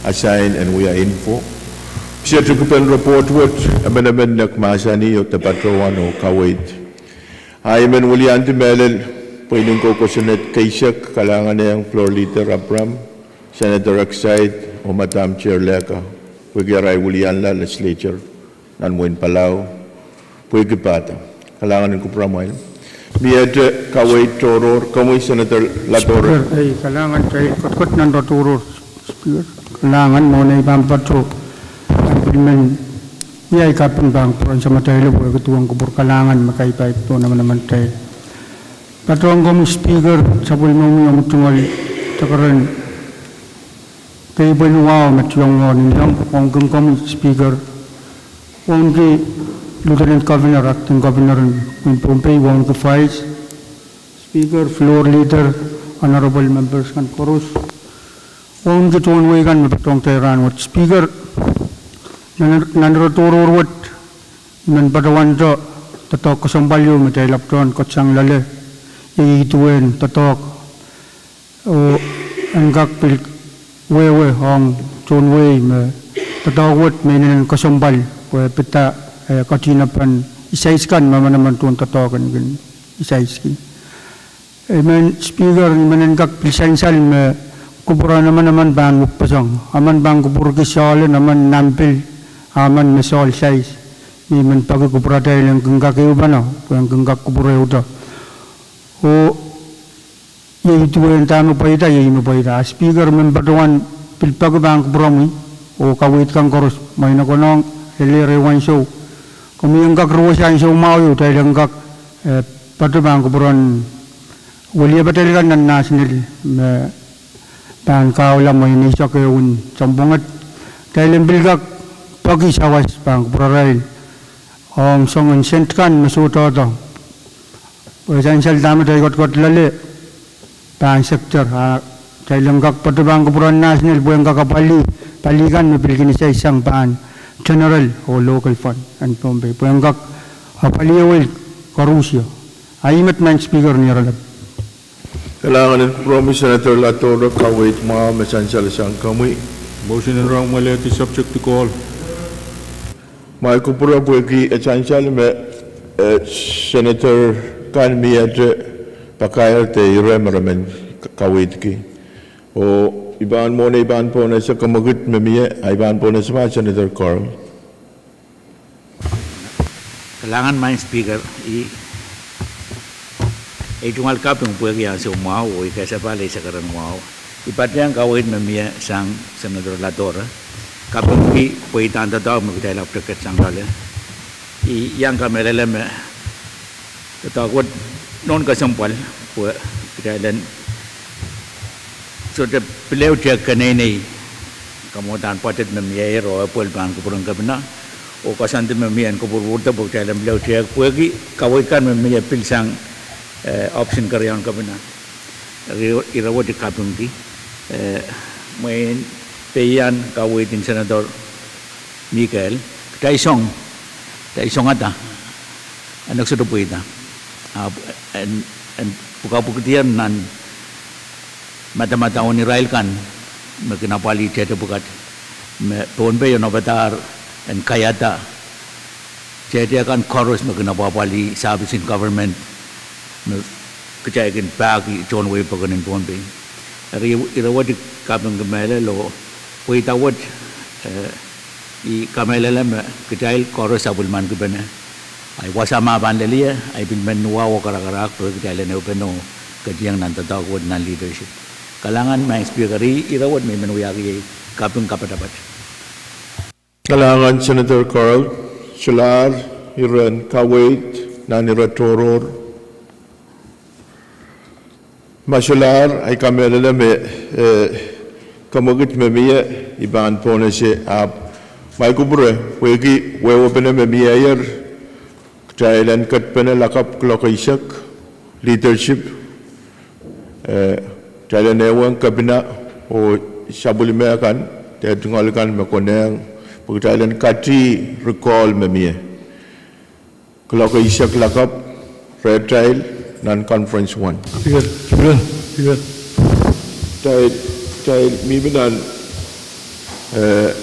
assign en wia info. Kiset rikipel report wet, emenemen nek mahsanih oh de patohwan oh kaweid. A I men weliandi mehlel pweinen kosonned keisek, kalahnganehng Floor Leader Abraham, Senator Exide, oh Madam Chair Leka, pwehki arail welianla legislature nan wehin Palau, pwehki pahda. Kalahngan en kupwuramwail. Miehte kaweid tohrohr, komwi Senator Ladore. Speaker, ei, kalahngan, kitail kotkot nan tohrohr, Speaker. Kalahngan, mwohn ei pahn patoh, I pil men, ia I kaping pahn kupwuren samatailo pwehki duwen kupwur kalahngan me kapai pohn emenemen kitail. Patohwan komwi Speaker, sapwellimomwi omw tungoal, takaren keipweni wahu me tiong oh niniong, wauneki komwi Speaker, wauneki Lieutenant Governor, Acting Governor en Pohnpei, wauneki Vice Speaker, Floor Leader, Honorable Members kan koaros, wauneki tohn wehi kan me patohwan kitail rahnwet. Speaker, nan, nan ire tohrohr wet, I men patohwando doadoahk kesempwal ieu me kitail ahpwtehn kohsang loale, iei duwen doadoahk oh en kak pil wehwe ong tohn wehi me doadoahk wet me inenen kesempwal pwe pid, eh, ketihnapen isais kan me manaman tohn doadoahk en kin isaiski. I men Speaker, I men en kak pil sansal me kupwuren manaman pahn wekpeseng. Emen pahn kupwurki soahlen, emen nan pil, emen me soahl sais. Me I men peki kupwuratail en kin kak ehupene, pwe en kin kak kupwurehdo. Oh Iei duwen dahme pweida, iei me pweida. Speaker, men patohwan pil peki pahn kupwuromwi oh kaweid kan koaros, mwein e konehng lelehr ehu ansou. Komwi en kak ruwese ansou mwahu ieu, kitail en kak, eh, patoh pahn kupwuren weliepatail kan nan national me pahn kahula mwein eisek ehu en sounpwong et. Kitail en pil kak peki sawas pahn kupwurarail ong soangen sent kan me sohte doadoahk. Pwe sansal dahme kitail ketiket loale pahn sector, a kitail en kak patoh pahn kupwuren national pwe en kak apwalih pali kan me pil kin esehsang pahn general oh local fund en Pohnpei pwe en kak apwalih ehu koarusie. A ih met, Madam Speaker, ni oaralap. Kalahngan en kupwuromwi Senator Ladora, kaweid mwahu me sansal sang komwi. Motion en rong mwalehdi subject to call. Mwail kupwure pwehki e sansal me, eh, senator kan miehte pakair de ire me re men kaweidki. Oh i pahn mwohn, i pahn pohnese kamwekid me mie, a i pahn pohnese ma Senator Carl. Kalahngan Madam Speaker, i, ei tungoal kaping pwehki ansou mwahu oh i kasapahl ei sakaradahn mwahu. I patehng kaweid me mie sang Senator Ladora, kapingki pweidahn doadoahk me kitail ahpw ketsang loale. I iang kamehlele me doadoahk wet nohn kesempwal pwe kitail en sohte pil ehu tehk keneinei kamwadahn budget me mie, iro e pwel pahn kupwuren kepina oh koasoandi me mie en kupwurpwurdohu pwe kitail en pil ehu tehk pwehki kaweid kan me mie pil sang, eh, option keriaun kepina. Ire, ire wet I kapingki, eh, mwein peian kaweid en Senator Mikael, kitail song, kitail songada, en kak sohte pweida. Ahpw en, en pwukapwukdier nan madamadau en irail kan me kin apwalih tehte pwukat me Pohnpei onopadahr en kaiada tehte kan koaros me kin apwapwalih service en government me kitail kin pahki tohn wehi pokon en Pohnpei. Eri ire wet I kapingki mehlel oh pweida wet, eh, I kamehlele me kitail koaros sapwellimankipene. Ahi wasa me pahn lelie, ahi pil men nuwahu oh karakarahk pwe kitail en ehupene oh ketieng nan doadoahk wet nan leadership. Kalahngan Madam Speaker, ire wet me I men wiahki ei kaping kapatapat. Kalahngan Senator Carl, solahr iren kaweid nan ire tohrohr. Ma solahr, I kamehlele me, eh, kamwekid me mie I pahn pohnese ahpw mwail kupwure pwehki wehwehpene me mieier, kitail en ketpene lakapw kuloak eisek, leadership, eh, kitail en ehuong kepina oh sapwellime kan, de tungoal kan me konehng, pwe kitail en kati recall me mie. Kuloak eisek lakapw, rehtail nan conference one. Kitail, kitail mihmi nan, eh,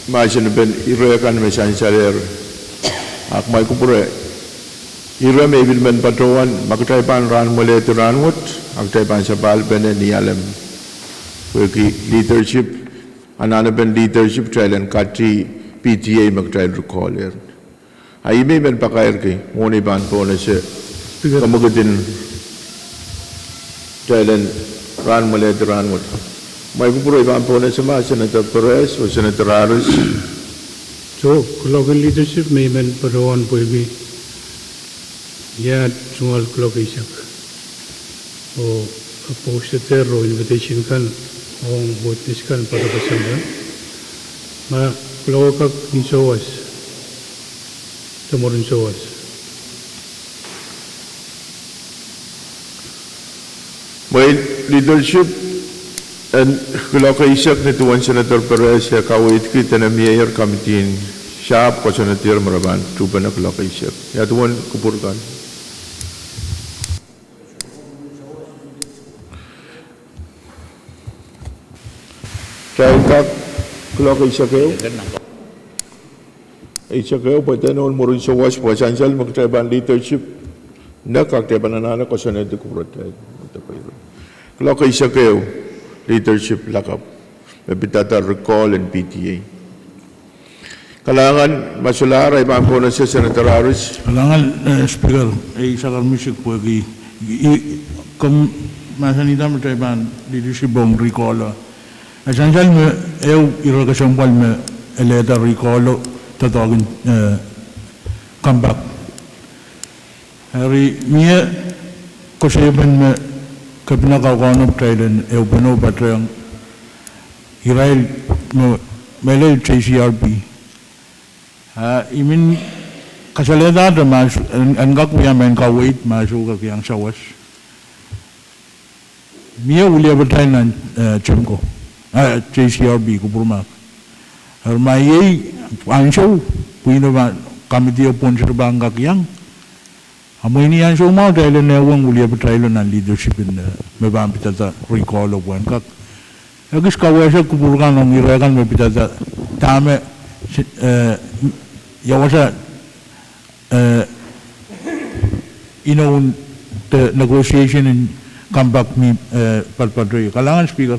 mahsen pen ire kan me sansalehr. Ahpw mwail kupwure, ire me I pil men patohwan, ma kitail pahn rahn mwalehdi rahnwet, a kitail pahn sapahlpene ni alem. Pwehki leadership, anahnepen leadership kitail en kati P T A me kitail recall-ehr. A ih me I men pakairki, mwohn ei pahn pohnese kamwekid en kitail en rahn mwalehdi rahnwet. Mwail kupwure, I pahn pohnese ma Senator Perez oh Senator Harris. Soh, kuloak en leadership me I men patohwan pwehki ia tungoal kuloak eisek oh post-ehr oh invitation kan ong witness kan, poatopoat kan, ma kuloak kak ni souwas, de mwurin souwas. Mwein leadership en kuloak eisek, ni duwen Senator Perez eh kaweidki dene mieier kamitihn sahpw koasoanedier me re pahn tuhpene kuloak eisek. Ia duwen kupwur kan? Kitail kak kuloak eisek ehu? Eisek ehu, pwe dene mwurin souwas, pwe sansal me kitail pahn leadership nek, a kitail pahn anahne koasoanehdi kupwuratail. Kuloak eisek ehu, leadership lakapw me pidada recall en P T A. Kalahngan, ma solahr, I pahn pohnese Senator Harris. Kalahngan, eh, Speaker, ei sakar misik pwehki, i, kom Mahsanihda me kitail pahn leadership ong recall. A sansal me ehu ire kesempwal me elehda recall doadoahk en, eh, compact. Eri mie koasoiepen me Kepina kaukaunop kitail en ehupene patehng irail me, mehlel J C R P. A I men kasalehda me en, en kak wia mehn kaweid me e sohte kak iang sawas. Mie wiliepatail nan, eh, JCMCO, eh, J C R P kupwurmahk. Eri ma iei ansou, pwihno ma committee o pwon seri pahn kak iang. A mwein ansou mwahu kitail en ehwong wiliepatail nan leadership en, eh, me pahn pidada recall o pwehn kak ekis kawehse kupwur kan ong ire kan me pidada dahme, eh, ia wasa, eh, inoun de negotiation en compact me, eh, patpatohie. Kalahngan Speaker.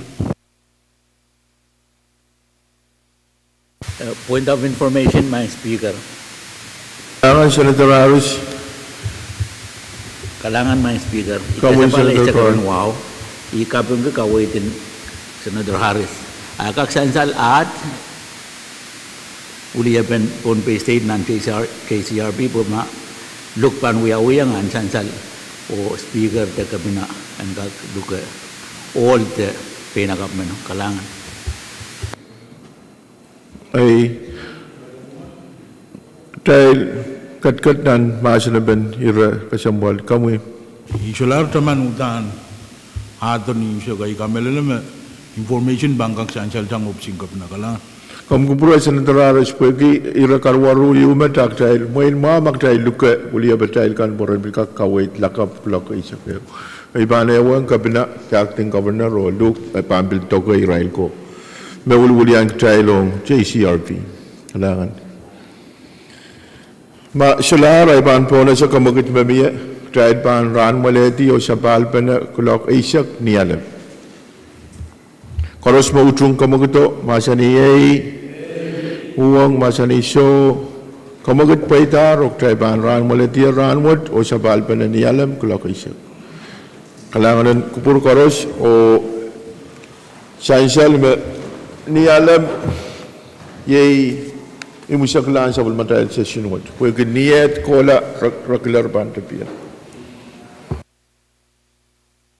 Eh, point of information, Madam Speaker. Kalahngan Senator Harris. Kalahngan Madam Speaker. I kesempwal eisek emen wahu, I kapingki kaweid en Senator Harris. A kak sansal aht wiliepen Pohnpei State nan J C R, J C R P pwe ma luk pahn wiawi nan sansal oh Speaker de Kepina en kak luke ohl de peinakapw meno. Kalahngan. Ei, kitail ketiket nan mahsen en ire kesempwal, komwi. I solahr taman uhdahn ahdo ni unsek, I kamehlele me information pahn kak sansalda ong Office en Kepina. Kalahngan. Komw kupwure Senator Harris, pwehki ire karuwaru ieu me kitail, mwein mwahu ma kitail luke wiliepatail kan pwe ren pil kak kaweid lakapw kuloak eisek ehu. I pahn ehweng Kepina, Acting Governor oh Luke, eh, pahn pil doke irail ko me wiliwilian kitail ong J C R P. Kalahngan. Ma solahr, I pahn pohnese kemwekid me mie, kitail pahn rahnwelehdi oh sapahlpene kuloak eisek ni alem. Koaros me utung kemwekido, mahsanih ei, uhwong, mahsanih soh, kemwekid pweidahr oh kitail pahn rahnwelehdi rahnwet oh sapahlpene ni alem kuloak eisek. Kalahngan en kupwur koaros oh sansal me ni alem iei imwiseklahn sapwellimatail session wet, pwehki ni eh kohla regular pahn tepier.